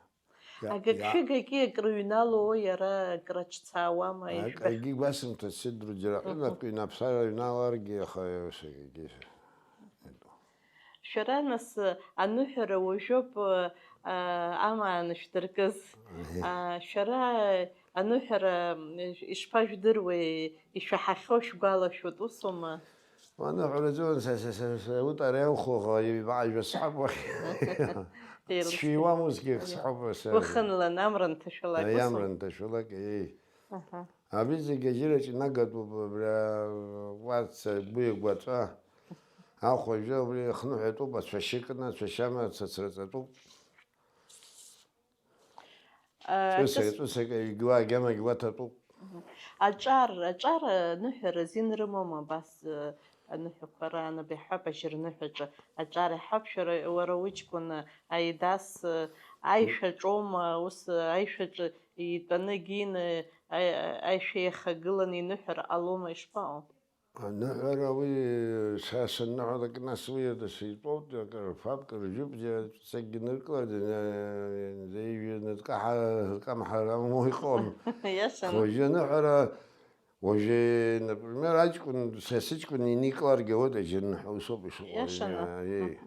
Иа-, иа- Агыгшәыгагьы акрыҩналоу иара, акраҿцаауама, ак-, ижәбахьеит? Акгьы гәасымҭацт, сыдруӡра Мгм. Ҳәынаԥк ҩнаԥсара ҩналаргьы, аха ус акгьы. Шәара, нас, аныҳәара уажәоуп, а, амаан шәдыркыз. Мгм. А, шәара аныҳәара, м, ишԥажәдыруеи, ишәаҳахьоу шәгәалашәоит, усоума? Уаныҳәараӡои, са, са, са, са, утара иалхуӷа, ибаажәа сҳәап уахь. Еилыскаа. Сшәиуам усгьы сҳәап, са. Уахынла, амра анҭашәалак, Аи, усоума? Амра анҭашәалак, еи. Аҳа. Абри зегьы ажьыраҿ инагатәуп, абри, акәац, агәи агәаҵәа. Ахәажәы абри ихныҳәатәуп, ацәашьы кны, ацәашьама цацраҵатәуп. Ҵәысак, ҿыс- ҵәысак, егьуа, агьама, агьуа ҭатәуп. Мгм. Аҿар, аҿар аныҳәара азин рымоума абас, э, аныҳәақәа раан, абри ҳҳәап, ажьырныҳәаҿы аҿар иҳәап, шәара, уара уҷкәын, э, Аидас, э, аишәаҿоума, ус, э, аишәаҿы итәаны егьины, э, аи-, аишәа иахагыланы иныҳәар ҟалома, ишԥаҟоу? Аныҳәара уи, са санныҳәалак, нас уи ада ситәоуп, акыр фаб, кыр жәып, ҵакгьы ныркылаӡам, зеижәҩа ныркаҳа, ркамҳара амоу иҟам. Иашаны. Уажәы аныҳәара, уажәы, например, аҷкәын, са сыҷкәын иникыларгьы ауеит ажьырныҳәа, усоуп ишыҟоу. Иашаны. Аиеи.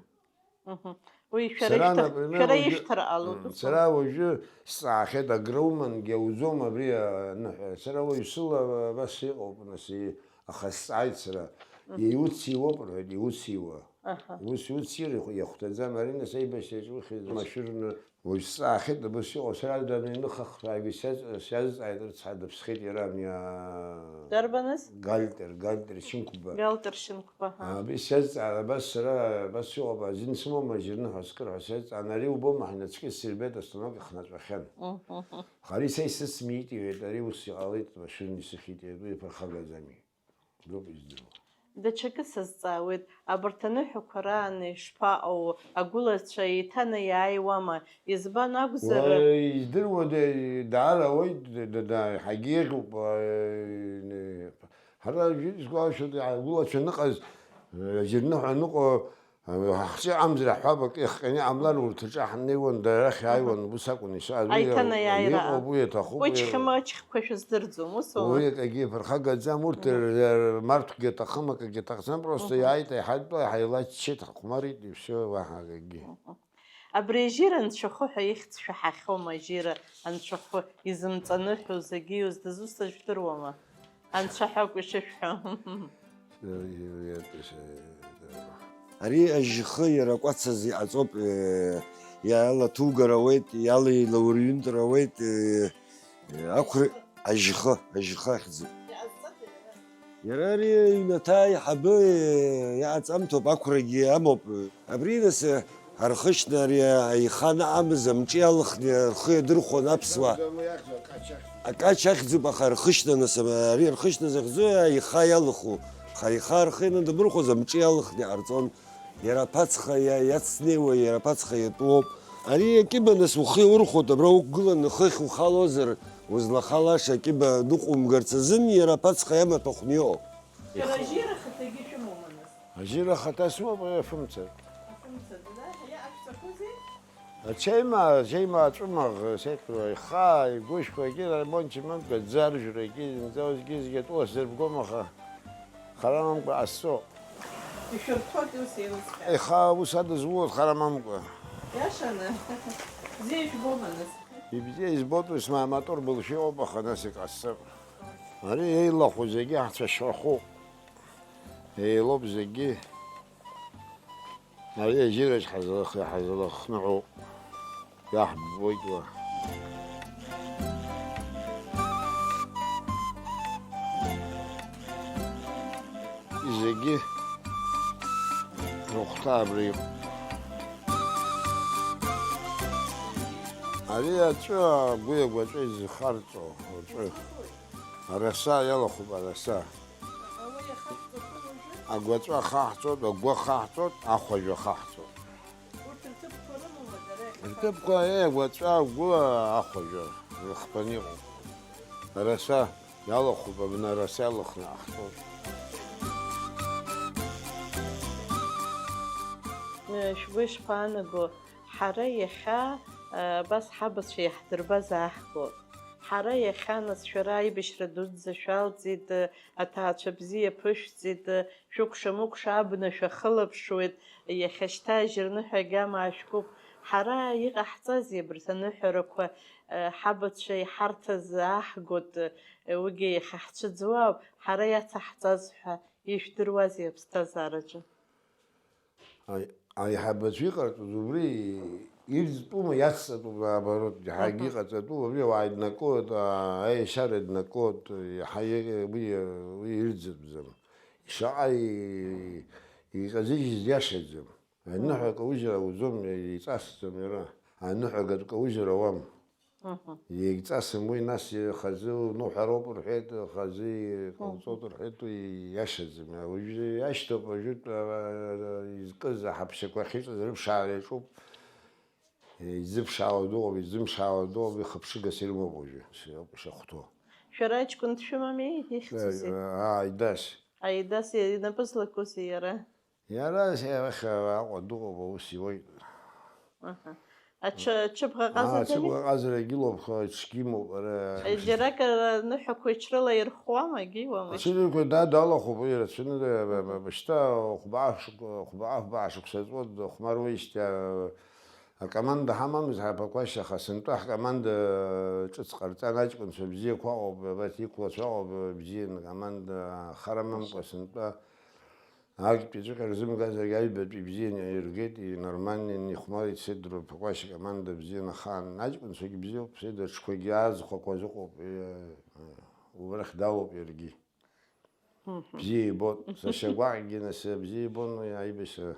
Мгм. Уи шәара Сара, ишәҭах-, например, шәара уажәы, ишәҭар ҟалоит, м, усоума? Сара уажәы сҵаахьеит, агроумангьы ауӡом абри аныҳәа. Сара уаҩ сыла абас иҟоуп, нас, и-, аха сҵааит сара. Мгм. Иуциуоуп рҳәеит, иуциуа. Аҳа. Ус иуцир ихә-, иахәҭаӡам, ари, нас, аибашьраҿ ухьӡ машәырны уаҩ сҵаахьеит, абас иҟоу. Сара даныҩныхахраагьы сиаз-, сиазҵааит, рыцҳа, дыԥсхеит иара, ами, а, Дарбаныз? Галтер, Галтер Шьынқәба. Галтер Шьынқәба, ҳа. Абри сиазҵаара, абас сара, абас иҟоуп, азин сымоума, ажьырныҳәа скыр ҳәа сиазҵаан, ари убома, ҳнацәкьыс сырбеит, астанок ихнаҵәахьан. Мгм. Аха ари са исысмит, иҳәеит, ари ус иҟалеит, машәырны исыхьит, иҳәеит, уи иԥырхагаӡами? Убриоуп издыруа. Даҽакы сазҵаауеит, абарҭ аныҳәақәа раан ишԥаҟоу, агәылацәа еиҭанаиааиуама, избан акәзар? Уа, издыруада, даара ауеит, да, да, да, ҳагьеиӷьуп, а, ҳара, сгәалашәоит, агәылацәа аныҟаз, ажьырныҳәа аныҟоу, ҳхҿы амзра ҳҳәап, акы иахҟьаны иҟамлар, урҭ рҿы ҳнеиуан, дара арахь иааиуан, ус акәын ишыҟаз. Уи Аиҭанеиааира. Иҟоуп, уи аҭахуп, уи. Кәычхьы-мычхьқәа шәыздырӡом, усоума? Уи акгьы ԥырхагаӡам, урҭ Мгм. р-, р-, марҭкгьы аҭахым, акгьы аҭахӡам, просто Мгм. иааит, иҳаитәла, ҳаилаччеит, ҳахәмарит, и всё, уаҳа акгьы. Мгм. Абри ажьира анцәахәы ҳәа ихьӡ шәаҳахьоума, ажьира анцәахәы изымҵаныҳәо зегьы иуздызусҭа жәдыруама? Анцәа ҳәа акәу ишышәҳәо? Ари ажьхы иара акәац азы иҟаҵоуп, э, иалаҭугар ауеит, иалеилаурҩынтыр ауеит, э, э, ақәра-, ажьхы, ажьхы ахьӡуп. Иара ари аҩнаҭа аиҳабы, э, иаҵамҭоуп, ақәрагьы амоуп. Абри, нас, э, архышьна ари аиха анаҟамыз амҿы иалхны рхы иадырхәон аԥсуаа. Акач ахьӡуп, аха архышьна, нас, ари архышьна захьӡу аиха иалху. Аха аиха рхы ианадмырхәоз амҿы иалхны иҟарҵон. Иара аԥацха иа-, иацнеиуа, иара аԥацха иатәоуп. Ари акьыба, нас, ухы иаурхәоит, абра уқәгыланы хыхь ухалозар, узлахалаша акьыба ныҟәумгарц азын иара аԥацха иамаҭәахәны иҟоуп. Шәара ажьира ахаҭагьы шәымоума, нас? Ажьира ахаҭа сымоуп, афымцар. Афымцар, да? Иа-, ашәҵақәоузеи? Ачеимаа, ачеимаа аҵәымаӷ, сеиқәра, ихаа, игәышәқәагьы ремонт-чемонт гаӡаржәрагьы, зынӡа узгьы-зегьы атәуа сзырбгом, аха хара мамгәа ҟасҵо. Ишәырҭәоит ус еилыскаа. Ихаа ус адызулоз хара мамгәа. Иашаны, бзиа ижәбома, нас? Ибзиа избоит, ус ма-, матур былшәа иҟоуп, аха нас иҟасҵап. Ари еилахәу зегьы ҳцәашьрахоуп. Еилоуп зегьы. Ари ажьыраҿ ҳазлах-, ҳазлахныҳәоуп. Иаҳбоит уа. Зегьы рыхәҭа абра иҟоуп. Ари аҵәы агәи агәаҵәеи зхарҵо, аҵәы. Араса иалахәуп, араса. Агәаҵәа ахаҳҵоит, агәы ахаҳҵоит, ахәажә ахаҳҵоит. Урҭ рҭыԥқәа рымоума дара иахьа? Рҭыԥқәа, еи, агәаҵәа, агәы, ахәажә рыхԥаны иҟоуп. Араса иалахәуп, абна араса иалахәны иҟаҳҵоит. Шәгәы ишԥаанаго, ҳара иахьа, абас ҳабацәа иаҳдырбаз ааҳгоит. Ҳара иахьа, нас, шәара аибашьра дуӡӡа шәалҵит, аҭаацәа бзиа ԥышәҵит, шәыкәша-мыкәша абна шәахылаԥшуеит, иахьа шьҭа ажьырныҳәа агьама аашәкуп. Ҳара иҟаҳҵазеи абарҭ аныҳәарақәа, ҳабацәа иҳарҭаз ааҳгоит, уигьы иахьа ҳцәыӡуа ауп, ҳара иацаҳҵаз ҳәа ижәдыруазеи аԥсҭазаараҿы? Аи-, аиҳабацәа иҟарҵоз убри ирӡтәума, иацҵатәума, наоборот, иаҳагьы Аҳа. Иҟаҵатәуп, убри ауаа иднакылоит, а-, аешьара иднакылоит, иаҳа и-, уи, уи ирӡтәӡам. Шаҟа и-, иҟазыжьыз иашаӡам. Аныҳәа Мгм. Акаужьра ауӡом, иҵасӡом иара. Аныҳәа акатә каужьра ауам. Мгм. Егьҵасым уи, нас хазы уныҳәароуп рҳәеит, хазы иҟауҵоит Мгм. Рҳәеит, уи иашаӡам. Уажәы иашьҭоуп, уажәытә, а, изкыз аҳаԥшьақәа ахьыҵаз рыԥшаара иаҿуп. Изыԥшаауа дыҟоуп, изымшаауа дыҟоуп, ихыԥшыгас ирымоуп уажәы, ишахәҭоу. Шәара аҷкәын дшәымами, ихьӡузеи? Э, Аидас. Аидас инапы злакузеи иара? Иара иахьа Аҟәа дыҟоуп, аус иуеит. Аҳа. Аҽы-, ачыбӷа Аа, ҟазаӡами? Ачыбӷа ҟазарагьы лоуп, аҽгьы имоуп, ара. Џьаракыр аныҳәақәа иҽрылаирхуама, егьиуамашь? Ачыбӷақәа да-, далахәуп, уи рацәаны, да-, ба-, ба-, ба-, шьҭа хәба-, шықә-, хәба-, хәба шықәса ҵуа дыхәмаруеижьҭеи, а-, акоманда ҳамамызт ҳаԥақәашь, аха сынтәа ҳкоманда ҿыц ҟарҵан, аҷкәынцәа бзиақәа ыҟоуп, абарҭ иқәлацәа ыҟоуп, бзианы акоманда хара амамкәа сынтәа. Актәи ҵәҟьа рзымгазаргьы аҩбатәи бзианы иргеит, инормальный, ихәмарит, Сидор Ԥақәашь икоманда бзианы ахаан. Аҷкәынцәагьы бзиоуп, Сидор, аҽқәагьы аӡхәақәа зыҟоуп, э, э, убрахь далоуп иаргьы. Мгм. Бзиа ибон, сашьа гәаҟгьы нас бзиа ибон, уи аибашьра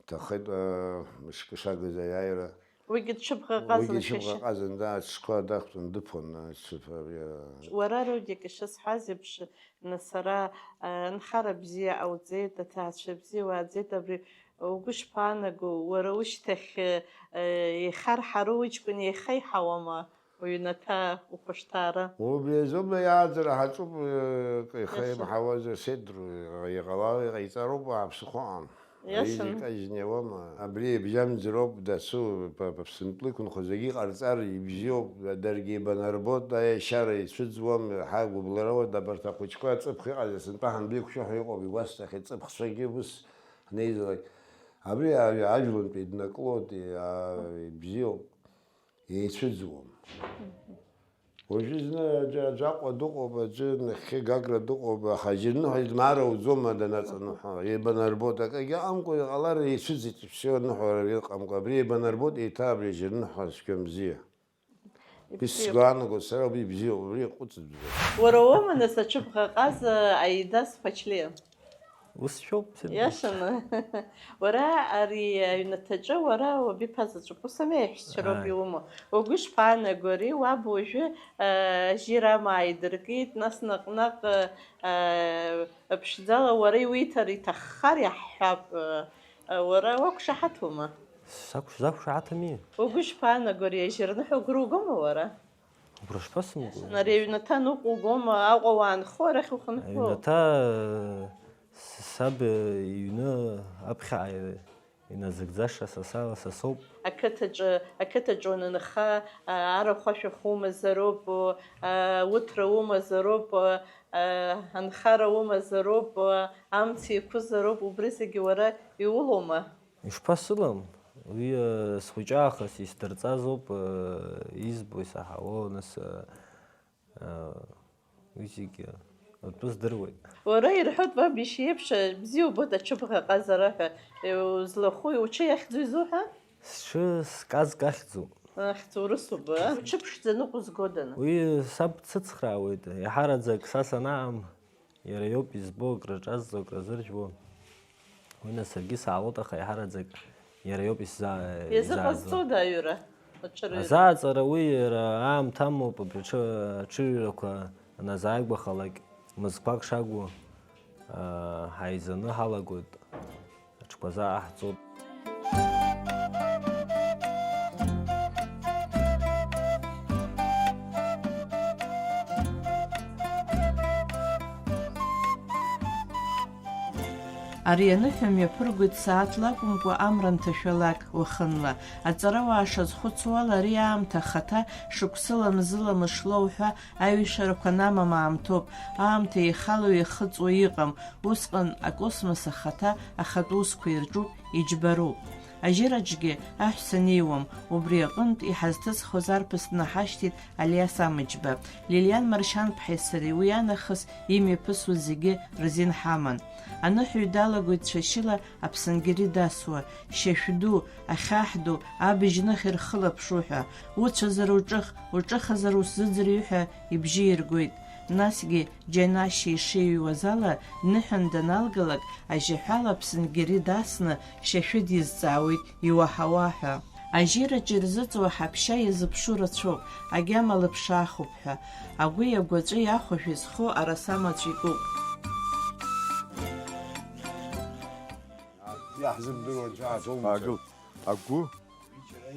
ҭахеит, э, мышкы шагыз аиааира. Уигьы дшыбӷаҟазан, Уигьы шәашьа. Шыбӷаҟазан, да, аҽқәа дахәҭан, дыԥон, аҽқәа, иара. Уара, Рудик, ишысҳәаз еиԥш, нас ара, а, нхара бзиа ҟауҵеит, аҭаацәа бзиа уааӡеит, абри угәы шԥаанаго, уара ушьҭахь, а, еихарҳару уҷкәын еихеиҳауама уҩнаҭа ухәышҭаара? Убри азоума иааӡара ҳаҿуп, э, Иашан. Ихеимҳауазар, Сидор, иҟалар, иҟаиҵароуп, ааԥсыхәа ыҟам. Иашан. Аҩыза икажьны иауама? Абри ибжьамӡароуп дасу, ба-, ба-, Аԥсынтәла иқәынхо зегьы иҟарҵар ибзиоуп, даргьы еибанарбоит, аешьара ицәыӡуам, ҳа гәыблра уеит, абарҭ ахәыҷқәа ҵыԥх иҟаз, сынтәа ҳандәеиқәшәо ҳәа иҟоуп, игәасҭахьеит, ҵыԥхцәагьы ус ҳнеизалак. Абри аҩ-, ажәлантәи днакылоит, и-, а, ибзиоуп, еицәыӡуам. Уажәы зны аӡәы, аӡәы Аҟәа дыҟоуп, аӡәы нахьхьи Гагра дыҟоуп, аха Џьырныҳәа измаар ауӡом данаҵаныҳәа, еибанарбоит, акагьы ыҟамкәа иҟалар, еицәыӡит, все, аныҳәара ыҟамкәа, абри еибанарбоит, еиҭа абри Џьырныҳәа цәгьа мзиа. Ибзиоуп. Исгәаанаго сара уи ибзиоуп, убри иҟәыҵӡом. Уара уоума нас аҽыбӷаҟаза Аидас Ԥачлиа? Ус шәоуп, Сергеи. Иашаны. Уара ари аҩнаҭаҿы, уара уабиԥа заҵәык, ус ами, аиҳәшьцәа роуп Ааи. Иумоу. Угәы шԥаанаго ари, уаб уажәы, а, ажьира амаа идыркит, нас наҟ-наҟ, а, ԥшӡала уара иуиҭар иҭаххар иаҳҳәап, а, а, уара уақәшаҳаҭума? Сақәш-, сақәшаҳаҭыми. Угәы шԥаанаго ари ажьырныҳәа угәы ругома уара? Убра шԥасымгои? Ари аҩнаҭа ныҟәугома, Аҟәа уаанхо, арахь ухынҳәлоу? Аҩнаҭа, э, с-, саб, э, иҩны аԥхьаҟа, э, иназыгӡаша са сала, са соуп. Ақыҭаҿы, ақыҭаҿы уанынха, а, арахә ашәа хумазароуп, а, уҭра умазароуп, а, анхара умазароуп, а, амца еиқәызароуп, убри зегьы уара иулоума? Ишԥасылам? Уи, э, схәыҷаахыс исдырҵазоуп, э, избо, исаҳауоу, нас, э, э, уи зегьы утәы здыруеит. Уара ирҳәоит, уаб ишиеиԥш, бзиа убоит аҽыбӷа ҟазара ҳәа, э, узлахәу, уҽы иахьӡу изуҳәа? Сҽы сказк ахьӡуп. Ахьӡ урысуп, а? Уҽы ԥшӡаны узгоданы? Уи саб дсыцхраауеит, еиҳараӡак са санаам, иара иоуп избо, акры ҿазҵо, акры зыржәуа. Уи нас саргьы саалоит, аха еиҳараӡак иара иоуп исзаа-, изааӡо. Иазыҟазҵода аҩра? Аҽырҩра? Азааҵара уи иара аамҭа амоуп, абри аҽы-, аҽырҩрақәа аназааигәахалак, мызқәак шакәу, аа, ҳаизаны ҳалагоит, аҽқәа азааҳҵоит. Ари аныҳәа мҩаԥыргоит сааҭла акәымкәа, амра нҭашәалак, уахынла. Аҵарауаа шазхәыцуа ала, ари аамҭа ахаҭа шықәсыла мзыла мышлоу ҳәа аҩшарақәа анамам аамҭоуп. Аамҭа еихало иахыҵуа иҟам. Усҟан акосмос ахаҭа ахатә усқәа ирҿуп, иџьбароуп. Ажьыраҿгьы аҳәса неиуам, убри аҟынтә иҳазҭысхуаз арԥыс днаҳашьҭит Алиас Амыџьба. Лилиан Маршьанԥҳаи сареи уи анахыс имҩаԥысуаз зегьы рзин ҳаман. Аныҳәаҩ далагоит цәашьыла Аԥсынгьери дасуа, шьашә ду, ахьаҳду, абыжь ных ирхылаԥшу ҳәа, уцәазар уҿых, уҿыхазар усзыӡырҩы ҳәа ибжьы иргоит. Насгьы Џьанашьа ишиҩуаз ала, дныҳәан даналгалак, ажьаҳәала Аԥсынгьери дасны, шьашәы дизҵаауеит, иуаҳауа ҳәа. Ажьираҿы ирзыҵуа ҳаԥшьа иазыԥшу рацәоуп, агьама лыԥшаахуп ҳәа. Агәи агәаҵәеи ахәажә изхо араса маҵә икуп. Иаҳзымдыруа џьа аҭоумҵан. Аагыл. Агәы,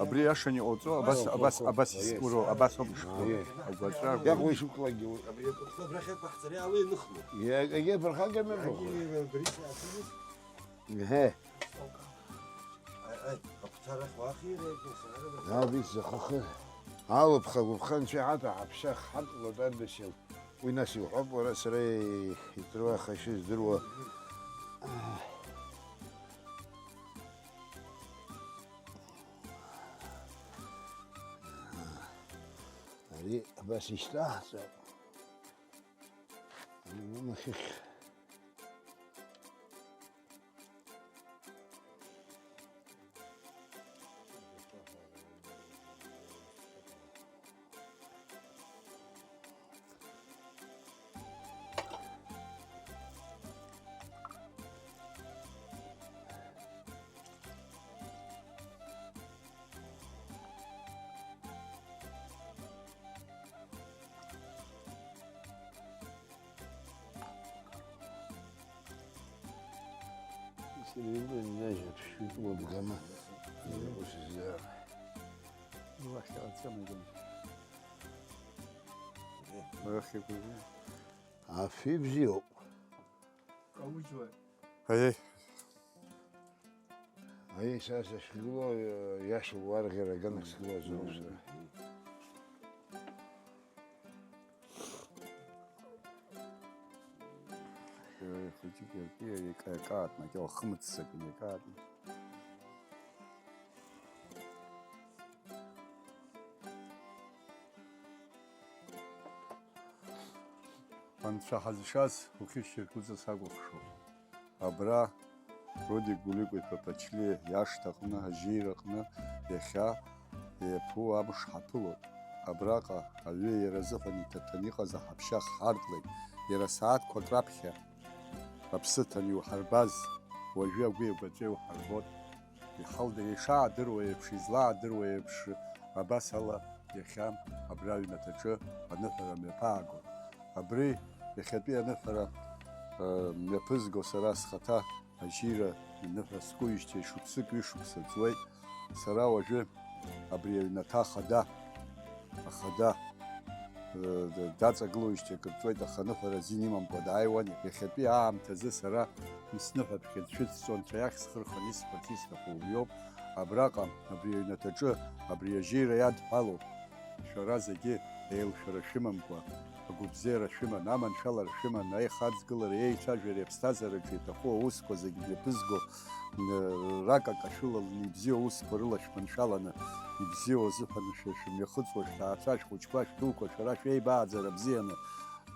абри иашан иҟоуҵо, абас, абас, абас изкуроу, абас ауп ишкуроу. Агәаҵәа, агәы. Иаҟәа ишықәлакгьы уи. Абри акәытқәа абрахь иақәаҳҵар иаауеи аныхлоу? Иа-, егьа ԥырхагами абри? Иагьа абри сиаҭымыз? Еҳе. Аи, аи, акәтарахь уахиреи, сара. Абри сзахахы. Алыԥха гәыԥха анцәа иҳаҭа ҳаԥшьа хҳартлоит адашьыл. Уи нас иуҳәап, уара сара еиҭруа аха ишыздыруа. Ари абас ишьҭаҳҵап. Ари уамашьахь. Сара иура инажьыр шәҩык лыбгама, ус изы. Иуахьҭаҟаҵама, Гана? Уахь иқәызны. Афы бзиоуп. Кауџьуа. Аиеи. Аиеи, са сахьгылоу, иашоу уарӷьара аганахь сгылазароуп сара. Хәыҷык иаркны, иакаатәны, акьал хымццакны иакаатәны. Анцәа ҳазшаз ухьышьҭыргәыҵа сакәыхшоуп. Абра Родик Гәлико-иԥа Ԥачлиа иашҭаҟны, ажьираҟны иахьа еиԥу амш ҳаԥылоит. Абраҟа аҩы иара азыҳәан иҭаҭәаны иҟаз аҳаԥшьа хҳартлеит. Иара сааҭқәак раԥхьа аԥсы ҭаны иуҳарбаз, уажәы агәи агәаҵәеи уҳарбоит. Иҳалдыр, ишаадыруа еиԥш, излаадыруа еиԥш, абас ала иахьа абра аҩнаҭаҿы аныҳәара мҩаԥаагон. Абри иахьатәи аныҳәара, э, мҩаԥызго сара схаҭа ажьира иныҳәа скуижьҭеи шықәсык ҩышықәса ҵуеит. Сара уажәы абри аҩнаҭа ахада, ахада, э, даҵагылоижьҭеи акыр ҵуеит, аха аныҳәара азин имамкәа дааиуан. Иахьатәи аамҭазы сара исныҳәаԥхьыӡ шәыцҵо, Анцәа иахь схы рханы исҳәарц исҭаху убриоуп. Абраҟа, абри аҩнаҭаҿы, абри ажьира иадҳәалоуп. Шәара зегьы еилшәара шәымамкәа, Убзиара шәыман, аманшәалара шәыман, аихаҵгылареи еицәажәареи аԥсҭазаараҿы иаҭаху аусқәа зегьы мҩаԥызго, н-, ракакашәылаланы ибзиоу аусқәа рыла шәманшәаланы, ибзиоу азыҳәан шәа-, шәымҩахыҵуа шәҭаацәа, шәхәыҷқәа, шәдуқәа, шәара шәеибааӡара бзианы,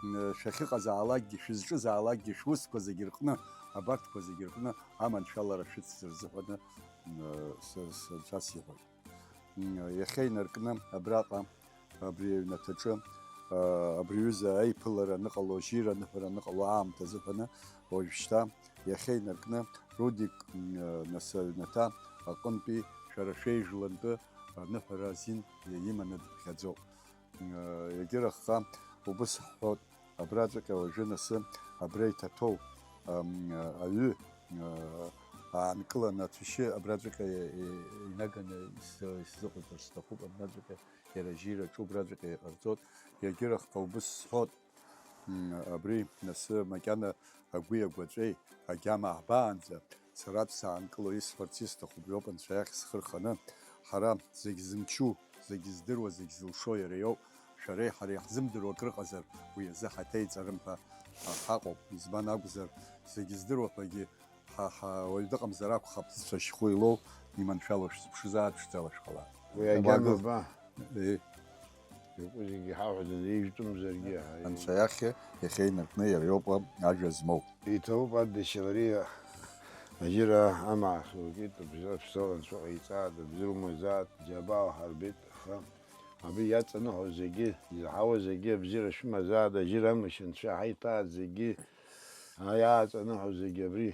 н-, шәахьыҟазаалакгьы, шәызҿызаалакгьы, шәусқәа зегьы рҟны, абарҭқәа зегьы рҟны аманшәалара шәыцзар рзыҳәаны, н-, с-, с-, анцәа сиҳәоит. М, иахьа инаркны абраҟа, абри аҩнаҭаҿы, а, абри аҩыза аиԥылара аныҟало, ажьира аныҳәара аныҟало аамҭа азыҳәаны, уажәшьҭа иахьа инаркны Рудик, м, нас аҩнаҭа аҟынтәи шәара шәеижәлантәы аныҳәара азин иманы дыԥхьаӡоуп. М, егьырахҟа убыс ҳҳәот, абраҵәҟьа уажәы насы абра иҭаҭәоу, ам, аҩы, а, аанкыланы ацәашьы абраҵәҟьа и-, и-, инаганы ис-, исзыҟаҵар сҭахуп, абраҵәҟьа иара ажьира аҿы убраҵәҟьа иҟарҵот, егьырахҟа убыс сҳәот, м, абри насы макьана агәи агәаҵәеи агьама аабаанӡа, сара аӡә саанкыло исҳәарц исҭахуп, иоуп Анцәа иахь схы рханы, ҳара зегь зымчу, зегь здыруа, зегь зылшо иара иоуп, шәареи ҳареи ҳзымдыруа акрыҟазар, уи азы ҳаҭеиҵарым ҳәа ҳаҟоуп, избан акәзар, зегь здыруа ҳәагьы ҳа, ҳа, уаҩ дыҟамзар акәхап, зцәа шьхәа илоу, иманшәалоу шәзыԥшызааит, ԥшӡала шәҟалааит. Уи агьама Уагыл. ба. Э. Иҟәы зегьы ҳаҳәаӡаны ижәтәымзаргьы, ҳаи. Анцәа иахь иахьа инаркны иара иоуп ажәа змоу. Иҭабуп, Адашьа, лареи ажьыра амаа хылкит, абзиара ԥсҭала анцәа ҟаиҵааит, абзиара умазааит, џьабаа уҳарбеит, аха абри иаҵаныҳәо зегьы, изаҳауа зегьы абзиара шәымазааит, ажьыра амышь анцәа иҳаиҭааит зегьы, а, иааҵаныҳәо зегьы абри.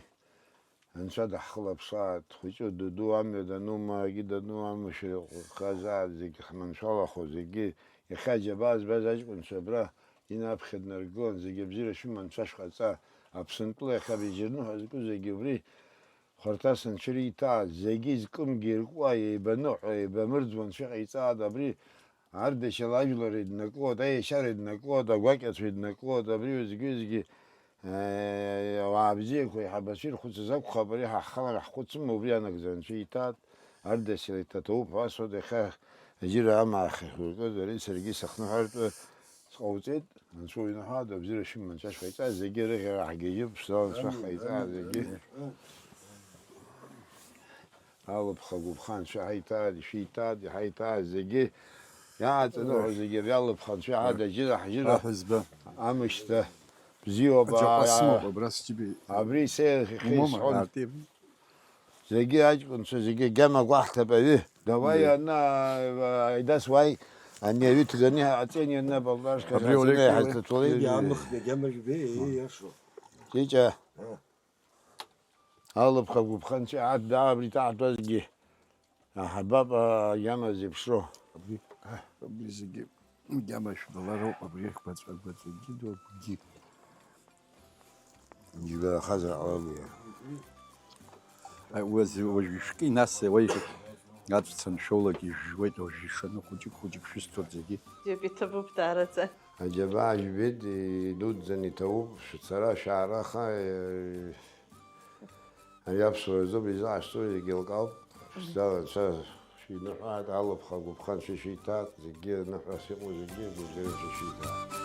Анцәа даҳхылаԥшааит, хәыҷы, даду, амҩа данума, агьы дану, амшәыр иҟәыххазааит, зегь ҳманшәалахо, зегьы иахьа аџьабаа збаз аҷкәынцәа абра инаԥхьа днаргылан, зегьы абзиара шәыман, анцәа шәҟаҵа, Аԥсынтәыла иахьа абиџьырныҳәа зку зегьы убри хәарҭас анцәа ириҭааит, зегьы зкымгьы иркуа, еибаныҳәа, еибамырӡуа анцәа иҟаиҵааит, абри Ардашьыл ажәлар иднакылоит, аиашьара иднакылоит, агәакьацәа иднакылоит, абри уеизгьы-уеизгьы, э, ауаа бзиақәа, аиҳабацәа ирхәыцыз акәхап, ари ҳаххалара ҳхәыцым, убри анагӡара анцәа иҭааит, Ардашьыл иҭаҭоуп ҳәа асоуп, иахьа ажьыра амаа ахьахьуркыз, ари саргьы сыхныҳәартә сҟауҵеит, анцәа уиныҳәа, абзиара шәыман, анцәа шәҟаиҵа, зегьы рыӷьара ҳгьежьып, ԥсала анцәа ҳҟаиҵа, зегьы. Алыԥха гәыԥха анцәа ҳаиҭааит, ишәиҭааит, иҳаиҭааит зегьы, иааҵаныҳәо зегьы абри алыԥха анцәа иҳаит, аџьыра ҳжьыра, Аҳәызба. Амышьҭа бзиоуп, Аџьаҟәа аа, сымоуп, абра сџьыба. Абри сеихьеи Умоума, сҳәон. Артем? Зегьы аҷкәынцәа, зегьы гьама гәаҳҭап аҩы. Давай, Мгм. ана, а, айдас уаи, ани аҩы ҭганы, аҵени ана, балдашка, Абри аҵени Олег, ҳазҭаҵәалеит. Иамыхны гьама жәбеи, иашоу. Ҷыҷа. А. Алыԥха гәыԥха анцәа иҳаҭ даабри таҳтәазгьы, аҳабап агьама зеиԥшроу. Абри, абри зегьы гьама шәбалароуп, абри агәаҵәа, агәаҵәагьы ду агәгьы. Ибарахазар ҟалап уи. Аи, уажә, уажә ишәки, нас, уажә аҵәца аншәоулак ижәжәуеит, уажә ишаны хәыҷык-хәыҷык шәысҭоит зегьы. Иоуп, иҭабуп даараӡа. Аџьабаа жәбеит, идуӡӡан иҭабуп, шәцара, шәаараха, Ари аԥсуара азоуп изаҳшьҭоу, зегьы еилкаауп. Шәзал анцәа шәиныҳәааит, алыԥха агәыԥха анцәа ишәиҭааит, зегьы аныҳәас иҟоу зегьы гәабзиара анцәа ишәиҭааит.